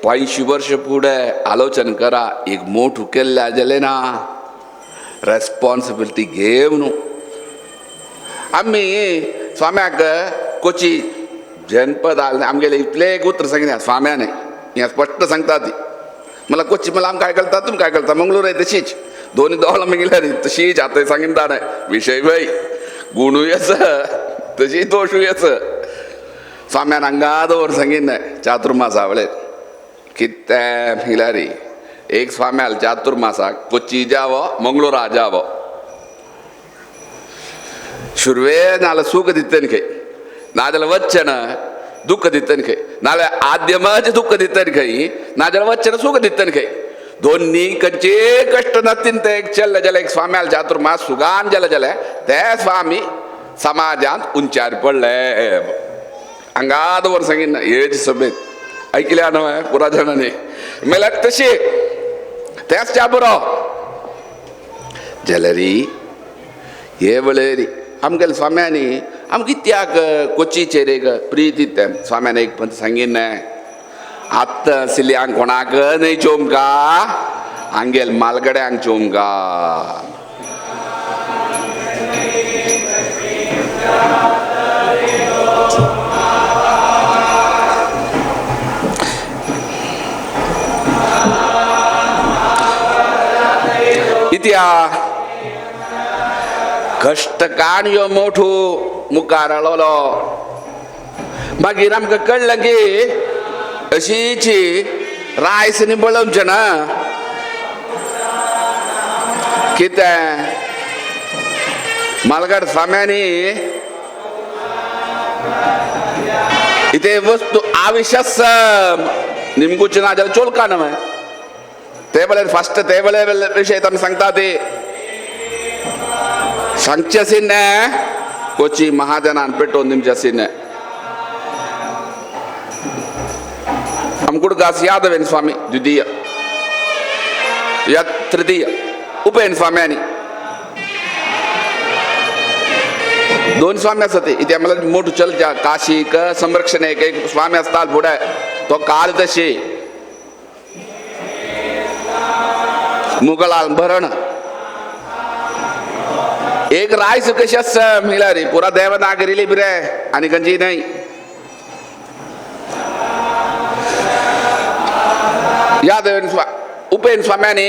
500 वर्ष फुडें आलोचन करा एक मोठ केल्लें जालें ना रेस्पॉन्सिबिलिटी घेवन आमी स्वाम्याक कोची जनपद आमगेले इतले एक उतर सांगिना स्वाम्याने हें स्पश्ट सांगता ती मला कोची मला आमकां काय कळटा तुमकां काय कळटा मंगळूर आहे तशीच दोन्ही दोळां मागीर तशीच आतां सांगिता न्हय विशय बाय गुणूय आसा तशी दोशूय आसा. स्वाम्यान हांगा दवर सांगिना चातुर्मासा वळेर कितें हिलारी एक स्वाम्याल चातुर्मासाक कोची जावो मंगळूरा जावो सुरवे नाल्यार सूख दितन खंय नाजाल्यार वच्चें ना दुःख दितन खंय नाल्यार आद्यमाचें दुःख दितन खंय नाजाल्यार वच्चें ना सूख दितन खंय दोन्ही खंयचे कश्ट नातीन ते एक चल्ले जाल्यार एक स्वाम्याल चातुर्मास सुगान जालें जाल्यार ते स्वामी समाजांत उंचार पडले. हांगा दवर सांगिना हेच सभेत ऐकल्या न्हय पुरा जाणांनी मेल्यार तशी तेच च्या बरो जाल्यार हे वळेरी आमगेले स्वाम्यांनी आमकां कित्याक कोचीचेर एक प्रीती तें स्वाम्यान एक पंत सांगिना आत्तां आशिल्ली हांग कोणाक न्हय चोमका हांगेल मालगड्यांक चोमका. इत्या कश्ट काणयो मोठू मुखार आळलो मागीर आमकां कळ्ळें की अशीच रायस निबळोवचें ना कितें मालगड स्वाम्यांनी इथे वस्तू आविश्य निमगुचें ना जाल्यार चोलका न्हय ते वेळार फस्ट ते वेळे विशय आमी सांगता ते सांगचे आशिल्लें कोची महाजनान पेटोवन दिवचें आशिल्लें. आमकुडगास यादवेन स्वामी द्वितीय या तृतीय उपेन स्वाम्यानी दोन स्वामी असतात ते. इथे आम्हाला मोठं चल काशीक संरक्षण एक एक स्वामी असतात पुढे तो काल तशी मुगलाल भरण एक रायस कशी आसा म्हणल्यार रे पुरा देवनागरी लिपी रे आनी खंयची न्हय. यादवेन उपेन स्वाम्यानी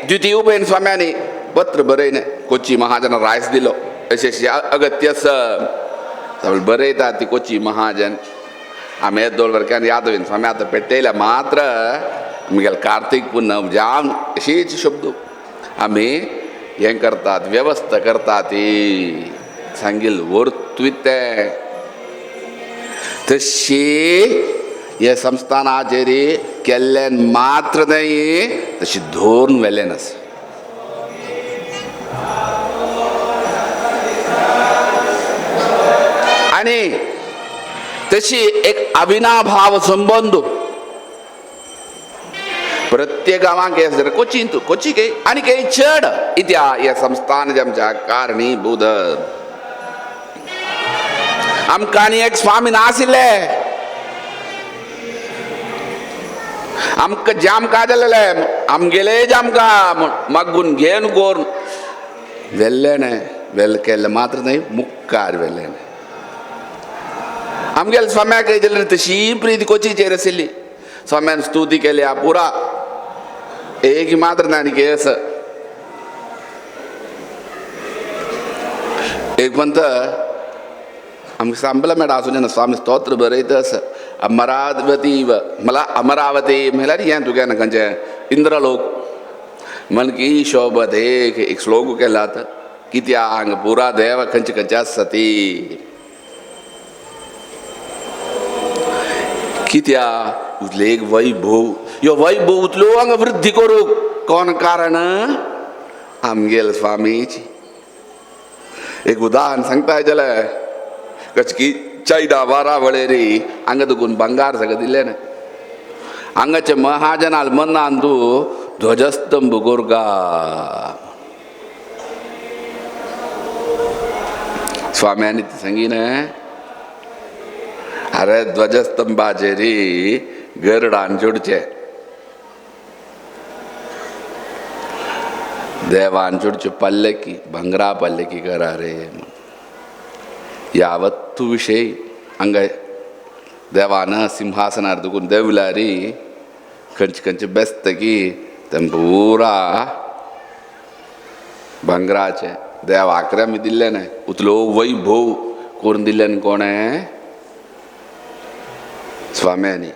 द्वितीय उपेन स्वाम्यानी पत्र बरयलें कोची महाजन रायस दिलो अशें अगत्य बरयता ती कोची महाजन आमी येदोळ वर्क्यान यादवेन स्वामी आतां पेटयल्या मात्र आमगेले कार्तीक पुनव जावन अशीच शब्द आमी हें करतात व्यवस्था करतात ती सांगील वर्तुय तें तशी हे संस्थानाचेर केल्ल्यान मात्र न्हय तशी धोरण वेल्यान आसा. आनी तशी एक अविनाभाव संबंद प्रत्येक गांवांक हे कोचींत कोची के आनी के चड इत्या हे संस्थान आमच्या कारणीभूत आमकां आनी एक स्वामी नाशिल्ले आमकां जामकां जालेले आमगेले जामकां मागून घेवन करून वेल्लें वेल केल्लें मात्र न्हय मुखार वेल्लें. आमगेले स्वाम्याक जाल्यार तशी प्रीती कोचीचेर आशिल्ली स्वाम्यान स्तुती केल्या पुरा एक मात्र न्हय आनी केस एक पंत आमकां सांबला मेळटा आसूं ना स्वामी स्तोत्र बरयता आसा अमरावती मला अमरावती म्हणल्यार हें तुगे ना खंयचें इंद्रलोक मन की शोभत एक एक श्लोक केला कित्या हांगा पुरा देव खंयचे खंयचे आसा ती कित्या उतले एक वैभव ह्यो वैभव उतलो हांगा वृद्धी करूंक कोण कारण आमगेल स्वामीची. एक उदाहरण सांगता जाल्यार कशें की चैदा बारा वळेरी हांगा तुकून बंगार सगळें दिलें न्हय हांगाचे महाजनाल मनान तूं ध्वजस्तंभ कोरका स्वाम्यानी ती सांगी न्हय अरे ध्वजस्तंभाचेरी गरडान जोडचे देवान जोडचे पल्लकी भांगरा पल्लकी करा रे यावत्तु विशय हांगा देवान सिंहासनार दुकून देवलारी खंयचे खंयचे बेसतकी तें पुरा भांगराचें देवाक आमी दिल्लें न्हय उतलो वैभव करून दिल्लें न्हय कोणें स्वाम्यानी.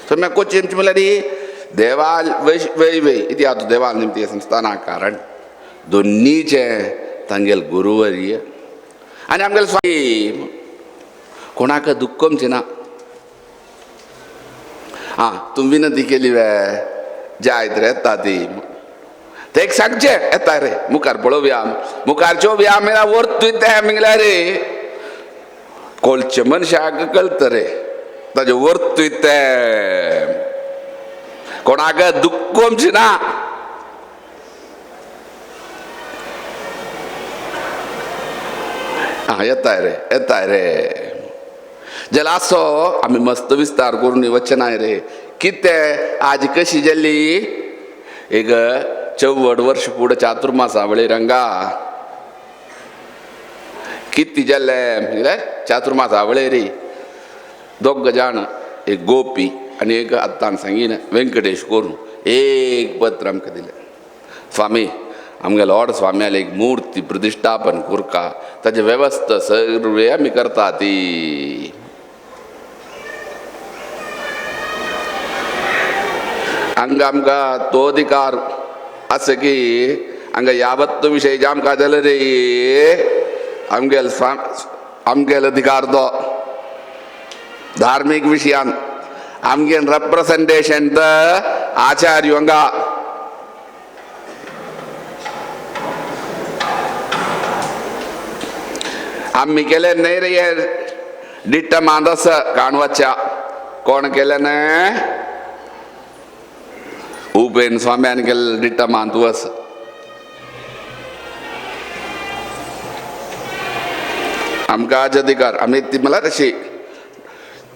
स्वाम्या कोची म्हणल्यार देवाल वै वै इति आतां देवाल निमती संस्थाना कारण दोन्नीचे तांगेल गुरुवर्य आनी आमगेले स्वामी कोणाक दुख्खमचें ना. आं तूं विनंती केली वे जायत रे येता ती ते एक सांगचें येता रे मुखार पळोवया मुखार चोवया म्हळ्यार वर्तूय तें म्हणल्यार रे कोलचे मनशाक कळत रे ताजें वर्तूय तें कोणाक दुख्खमचें ना. आं येताय रे येताय रे जाल्यार आसो आमी मस्त विस्तार करून वचचे नाय रे कितें आज कशी जाली एक 64 वर्ष फुडें चातुर्मासा वळेर हांगा कितें जालें म्हणल्यार चातुर्मासा वळेरी दोग जाण एक गोपी आनी एक आत्तान सांगीन वेंकटेश करून एक पत्र आमकां दिलें स्वामी आमगे लॉर्ड स्वाम्याले एक मूर्ती प्रतिष्ठापन कोरका ताजे वेवस्था सर्वे आमी करता ती. हांगा आमकां तो अधिकार आसा की हांगा यावत्त विशय जे आमकां जाले रे आमगेल आमगेल अधिकार तो धार्मीक विशयान आमगेल रेप्रेसेंटेशन आचार्य हांगा आमी केले न्हय रे हे डिट्ट मांदस काणवाच्या कोण केलें ना उपेन स्वाम्यान केल्लें डिट्टा मान तूं आसा. आमकां आज अधिकार आमी ती मला तशी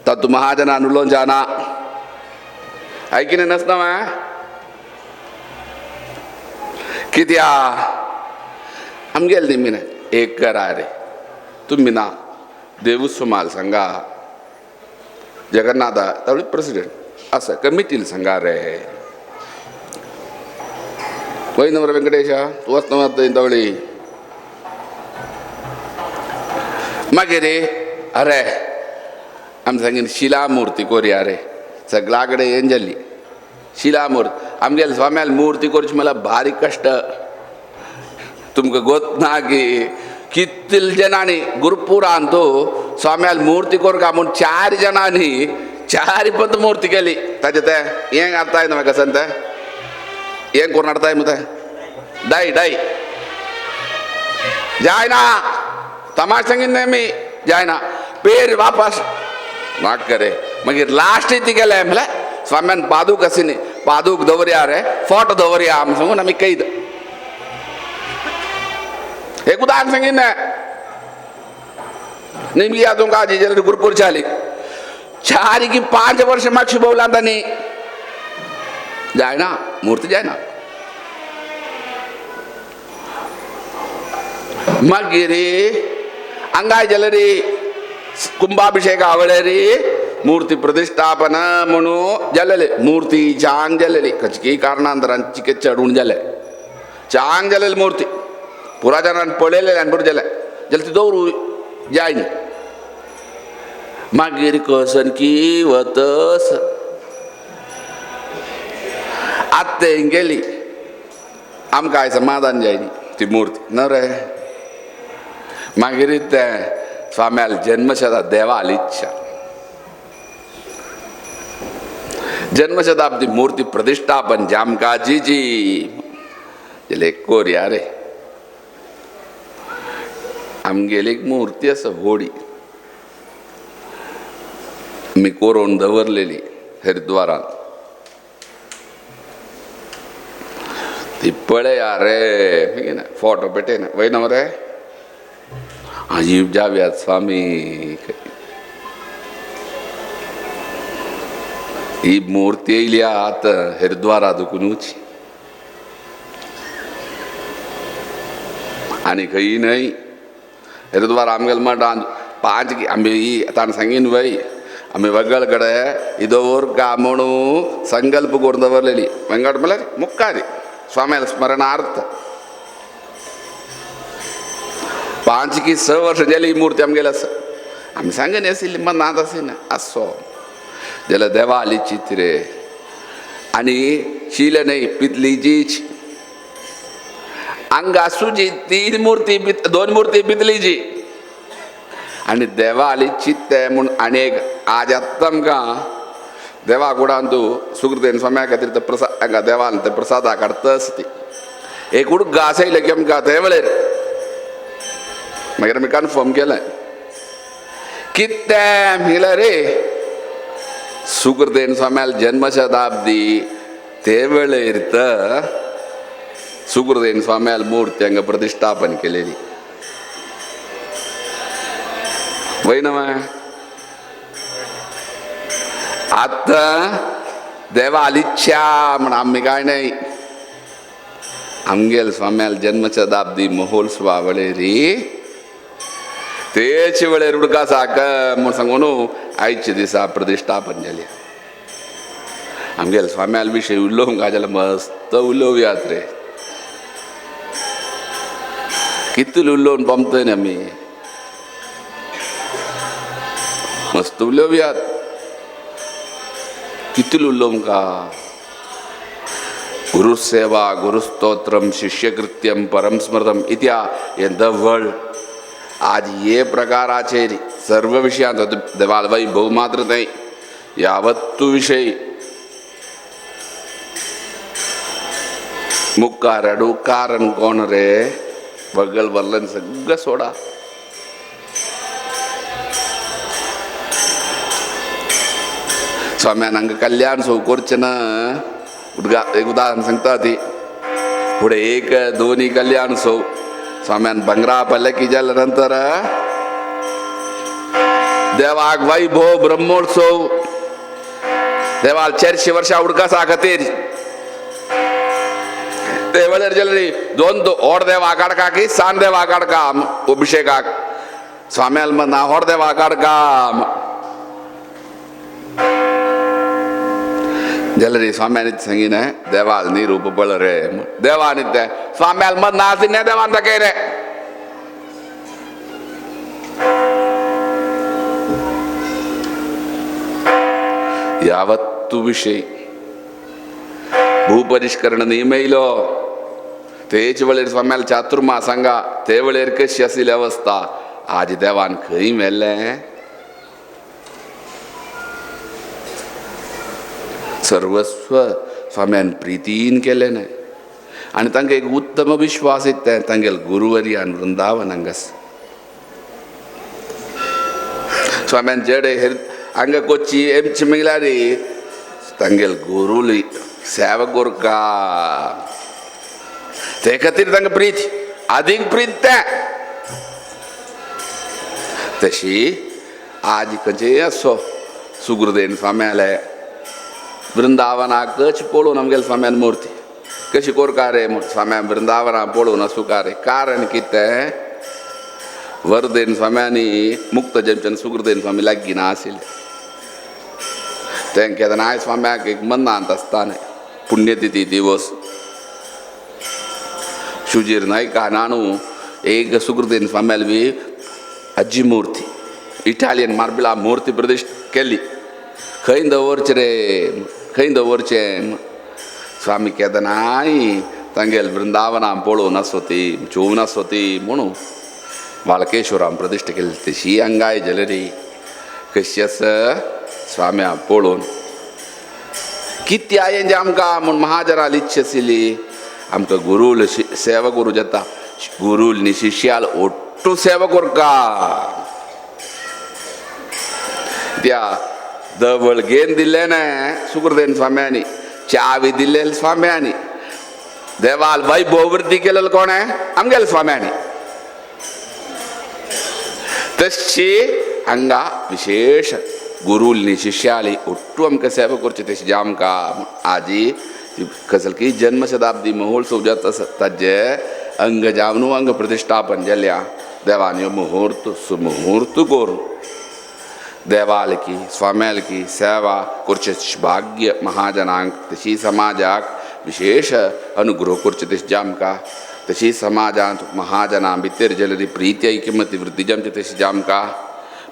तातूं महाजनान उलोवन जाना ऐकिने नसना मा कित्या आमगेले निमिना एक करा रे तुमी ना देवस्वमाल सांगा जगन्नाथा तावळी प्रेसिडेंट आसा कमिटील सांगा रे वय नंबर वेंकटेशा तूं वचना तावळी मागीर अरे आमी सांगीन शिला मूर्ती कोरया रे सगळा कडेन येन जाल्ली शिला मूर्ती आमगेले स्वाम्याल मूर्ती करची म्हणल्यार बारीक कश्ट. तुमकां गोत ना की कितले जणांनी गुरुपुरान तो स्वाम्याल मूर्ती कोरका म्हूण 4 जणांनी 4 पद मूर्ती केली. ताजे ते हें हाडताय न्हू म्हाका सांग तें हें करून हाडताय मू तें डाय डाय जायना तमाश सांगीन न्हय मी जायना पेर वापस नाक करे. मागीर लास्ट ती गेले म्हणल्यार स्वाम्यान पादूक आशिल्ली पादूक दवरया रे फोटो दवरया आमी सांगून आमी कैद एक उदाहरण सांगीन न्हय निमगी तुमकां आजी जाल्यार गुरुपूर जाली 4 की 5 वर्ष मागशी भोवला तांणी जायना मूर्ती जायना. मागीर हांगाय जाल्यार कुंभाभिषेक आवळेरी मूर्ती प्रतिष्ठापन म्हणून जालेले मूर्ती चांग जालेली खंयची कारणांतरान चिके चडून जाले चांग जालेली मूर्ती पुरा जाणान पळयलेले आनी बरें जाले जाल्यार ती दवरू जायनी. मागीर कसन की वतस आत्तें गेली आमकां समाधान जायनी ती मूर्ती न रे. मागीर तें स्वाम्याल जन्मशताब्दी देवाल इच्छा जन्मशताब्दी मूर्ती प्रतिष्ठापन जामकाजीची कोरया रे आमगेली एक मूर्ती आसा व्हडी मी कोरोन दवरलेली हरिद्वारान ती पळया रे ना फोटो पेटयना वय ना रे अजीब जाव्यात स्वामी ही मूर्ती येयली आतां हरिद्वारा दुकुनूच आनी खंय न्हय हरिद्वार आमगेले मठान 5 आमी ताणें सांगीन वय आमी वगळ कडे दवर का म्हणून संकल्प करून दवरलेली वेंगट म्हणल्यार मुक्कारी स्वाम्याल स्मरणार्थ 5 की 6 वर्ष जाली ही मूर्ती आमगेली आसा. आमी सांगन आशिल्ली मनांत आशिना आसो जाल्यार देवाली चित्रे आनी शिल न्हय पितलीचीच हांगा आसूची 3 मूर्ती 2 मूर्ती पितलीची आनी देवाली चित्ते म्हूण आनी एक आज आत्तां आमकां देवा कुडान तूं सुकृतेन स्वाम्या खातीर ते प्रसाद हांगा देवान ते प्रसादा काडताच ती एक उडक घास येयले की आमकां ते वेळेर मागीर आमी कन्फर्म केलें कितें म्हणल्यार रे सुकृतेन स्वाम्याल जन्मशताब्दी ते वेळेर तर सुकृतेन स्वाम्याल मूर्ती हांगा प्रतिष्ठापन केलेली वय ना. आतां देवाली इच्छा म्हण आमी कांय न्हय आमगेल स्वाम्याल जन्मशताब्दी महोत्सवा वेळेरी तेच वेळेर उडका साक म्हूण सांगून आयच्या दिसा प्रतिष्ठापन जाली. आमगेल स्वाम्याल विशय उलोवंक जाल्यार मस्त उलोवयात रे कितले उलोवन पमतय न्ही आमी मस्त उलोवयात कितले उलोवंक गुरुसेवा गुरुस्तोत्रम शिष्यकृत्यम परम स्मृतम इत्या हें दवळ आज हे प्रकाराचेर सर्व विशयांत देवालवाई भोव मात्र न्हय यावत्तू विशय मुखार रडू कारण कोण रे बगल बरलन सगळं सोडा. स्वाम्यान हांगा कल्याण सो करचें ना. एक उदाहरण सांगता ती फुडें एक दोनी कल्याण सो स्वाम्यान भांगरा पल्लकी जाल्या नंतर देवाक वैभव ब्रह्मोत्सव देवाल 400 वर्षां उडकासा खातीर ते वेळार जाल्यार दोन होड देवा काडका की सान देवा काडका अभिषेकाक स्वाम्याल मना होड देवा काडका जाल्यार स्वाम्यान सांगिना देवाल नी रूप पळ रे देवान ते स्वाम्याल मत ना आसिल्लें देवान दाखय रे. यावत्तु विषय भूपरिष्करण नियम येयलो तेच वेळेर स्वाम्याल चातुर्मास हांगा ते वेळेर कशी आशिल्ली अवस्था आज देवान खंय व्हेलें. सर्वस्व स्वाम्यान प्रितीन केलें न्हय आनी तांकां एक उत्तम विश्वास येता तांगेल गुरुवर्यान वृंदावन हांगास स्वाम्यान जेडे हेर हांगा कोची एमची म्हळ्यार तांगेल गुरुली सेवा कोरका ते खातीर तांकां प्रीत आदीक प्रीत तें तशी आज खंयचेय आसो सुगुरुदेन स्वाम्याले वृंदावनाकच पळोवन आमगेले स्वाम्यान मूर्ती कशी कोरका रे स्वाम्यान वृंदावना पळोवन आसूका रे. कारण कितें वरदेन स्वाम्यांनी मुक्त जमचन सुगुरुदेन स्वामी लागीं ना आशिल्ले तें केन्नाय स्वाम्याक एक मनांत आसता पुण्यतिथी दिवस शुजीर नायका नाणू एक सुगुरुदेन स्वाम्याल बी आजी मूर्ती इटालियन मार्बला मूर्ती प्रतिश्ठ केली. खंय दवरचें रे खंय दवरचें स्वामी केन्नाय तांगेल वृंदावना पळोवन आसोती चोवन आसोती म्हणून वालकेश्वरान प्रतिश्ठा केली. तशी हांगाय जाल्यार कशी आसा स्वाम्या पळोवन कितें हांवें जें आमकां म्हूण महाजनाली इच्छा आशिल्ली आमकां गुरूल सेवा करूं जाता गुरूल न्ही शिष्याल ओट्टू सेवा कोरका त्या दवळगेन दिल्लें ना सुगुरुदेन स्वाम्यांनी चावी दिल्ले स्वाम्यांनी देवाल वैभव वृद्धी केलेलो कोण आमगेले स्वाम्यांनी. तशी हांगा विशेष गुरूल न्ही शिष्याली ओट्टू आमकां सेवा करची तशी जे आमकां आजी कसलकी जन्म शताब्दी महोत्सव जाता आसा ताजे अंग जावन अंग प्रतिश्ठापन जाल्या देवान ह्यो मुहूर्त सुमुहूर्त करून देवालकी स्वाम्यालकी सेवा करचें भाग्य महाजनांक तशी समाजाक विशेष अनुग्रह करचें तशें जे आमकां तशी समाजांत महाजनां भितर जाल्यार प्रिती ऐकमती वृद्धी जावची तशी जे आमकां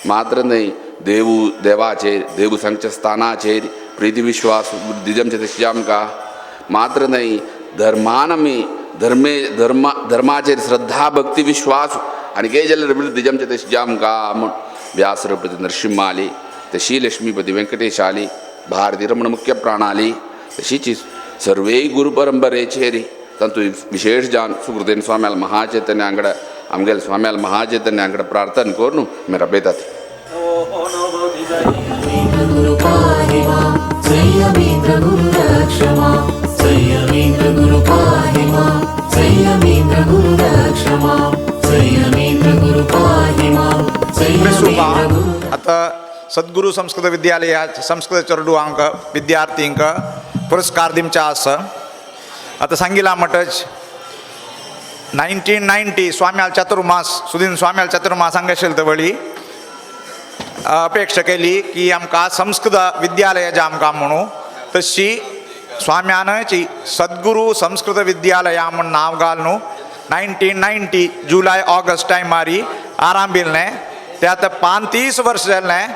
मात्र न्हय देवू देवाचेर देवू सांगच्या स्थानाचेर प्रिती विश्वास वृद्धी जावचे तशी जे आमकां मात्र न्हय धर्मान आमी धर्मे धर्मा धर्माचेर श्रद्धा भक्ती विश्वास आनी कितें जाल्यार वृद्धी जावचे तशी जे आमकां म्हूण व्यासरपती नरसिंहाली तशी लक्ष्मीपती वेंकटेशाली भारती रमण मुख्य प्राणाली तशीच सर्वय गुरु परंपरेचेर तातूंत विशेष जावन सुगुरुदेन स्वाम्याल महाचैतन्य हांगडा आमगेले स्वाम्याल महाचैतन्य हांगडा प्रार्थना करून मेरा बेतात. आता सद्गुरु संस्कृत विद्यालय संस्कृत चेडवांक विद्यार्थींक पुरस्कार दिवचे आसा. आतां सांगिला म्हणटच 1990 स्वाम्याल चातुर्मास सुदीन स्वाम्याल चातुर्मास हांगा आशिल्ले तवळी अपेक्षा केली की आमकां संस्कृत विद्यालय जे आमकां म्हणून तशी स्वाम्यानची सद्गुरु संस्कृत विद्यालया म्हूण नांव घाल न्हू 1990 जुलय ऑगस्ट टायमारी आरांभिल्लें ते आतां 35 वर्स जालें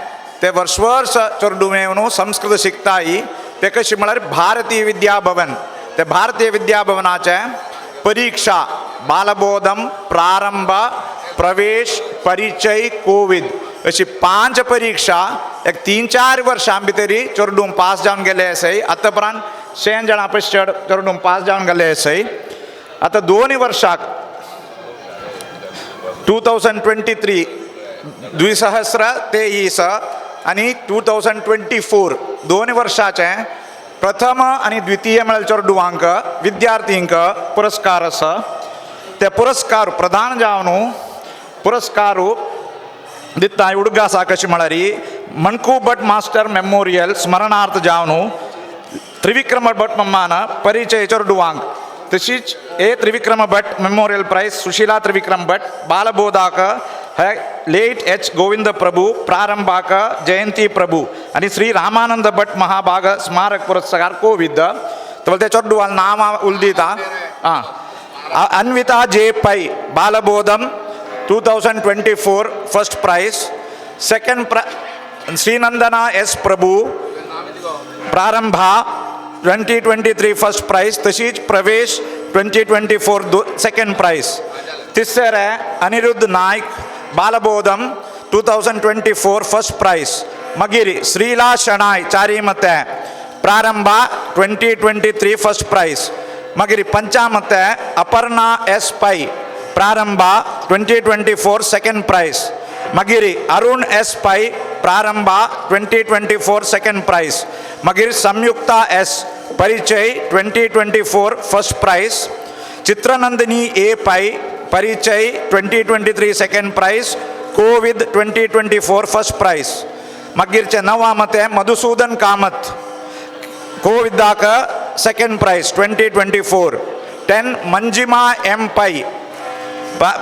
ते वर्स वर्स चेडूं येवन संस्कृत शिकताय. ते कशें म्हळ्यार भारतीय विद्या भवन ते भारतीय विद्या भवनाचें परीक्षा बालबोधम प्रारंभ प्रवेश परिचय कोविद अशी 5 परीक्षा एक 3-4 वर्षां भितरी चेडूं पास जावन गेले आसाय. आतां उपरांत 100 जाणां पयस चड चेडूं पास जावन गेले आसाय. आतां 2 वर्षाक 2023 द्विसहस्र 23 आनी 2024 2 वर्षाचे प्रथम आनी द्वितीय मेळ्ळे चेडवांक विद्यार्थींक पुरस्कार आसा. ते पुरस्कार प्रदान जावन पुरस्कार दिता उडगा आसा कशी म्हळ्यार मणकू भट मास्टर मेमोरियल स्मरणार्थ जावन त्रिविक्रम भट मम्मान परिचय चेडवांक, तशीच A Trivikrama Bhat memorial prize Sushila Trivikram Bhat बालबोधाक हे लेट एच गोविंद प्रभू प्रारंभाक जयंती प्रभू आनी श्री रामानंद भट महाभाग स्मारक पुरस्कार कोविद. तर ते चेडवाल नांवां उलदिता. आं, Anvita J Pai Balabodham 2024 first prize. Second Srinandana S Prabhu Prarambha 2023 first prize. तशीच प्रवेश 2024 सेकंड प्राइज. तिसरे अनिरुद्ध नायक बालबोधम 2024 फर्स्ट प्राइज. मागीर श्रीला शणाय चारीमते प्रारंभा 2023 फर्स्ट प्राइज. मागीर पंचामते अपर्णा एस पै प्रारंभा 2024 सेकंड प्राइज. मागीर अरुण एस पै प्रारंभा 2024 सेकंड प्राइज. मागीर Samyukta S Parichay 2024 first prize. Chitranandini A Pai Parichay 2023 second prize. Covid 2024 first prize. मागीरचे नवा मते Madhusudan Kamat कोविदाक second prize 2024. 10 Manjima M Pai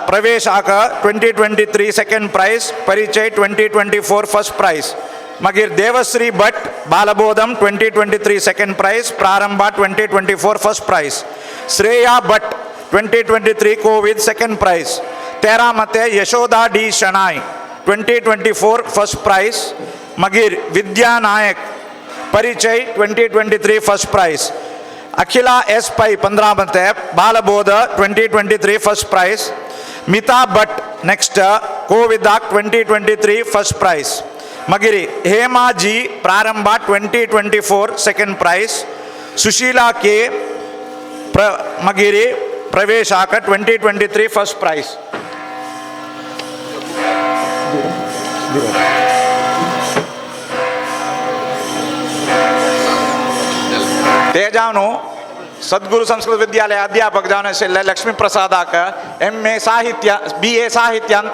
प्रवेशाक 2023 second prize. Parichay 2024 first prize. मागीर Devashree Bhat Balabodham 2023 second prize. Prarambha 2024 first prize. Shreya Bhat 2023 Covid second prize. 13 मते Yashoda D Shenoy 2024 first prize. मागीर Vidya Nayak Parichay 2023 first prize. Akhila S Pai 15 मते Balabodh 2023 first prize. Mita Bhat next कोविदाक 2023 first prize. मागीर Hema G Prarambha 2024 second prize. Sushila K मागीर प्रवेशाक 2023 first prize. ते जावन सद्गुरु संस्कृत विद्यालय अध्यापक जावन आशिल्ले लक्ष्मी प्रसादाक एम ए साहित्य बी ए साहित्यान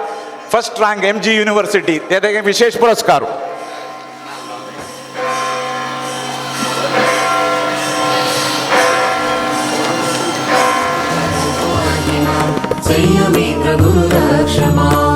first rank M G university ते तेगे विशेष पुरस्कार. संयमेन्द्र गुरुरक्षमा.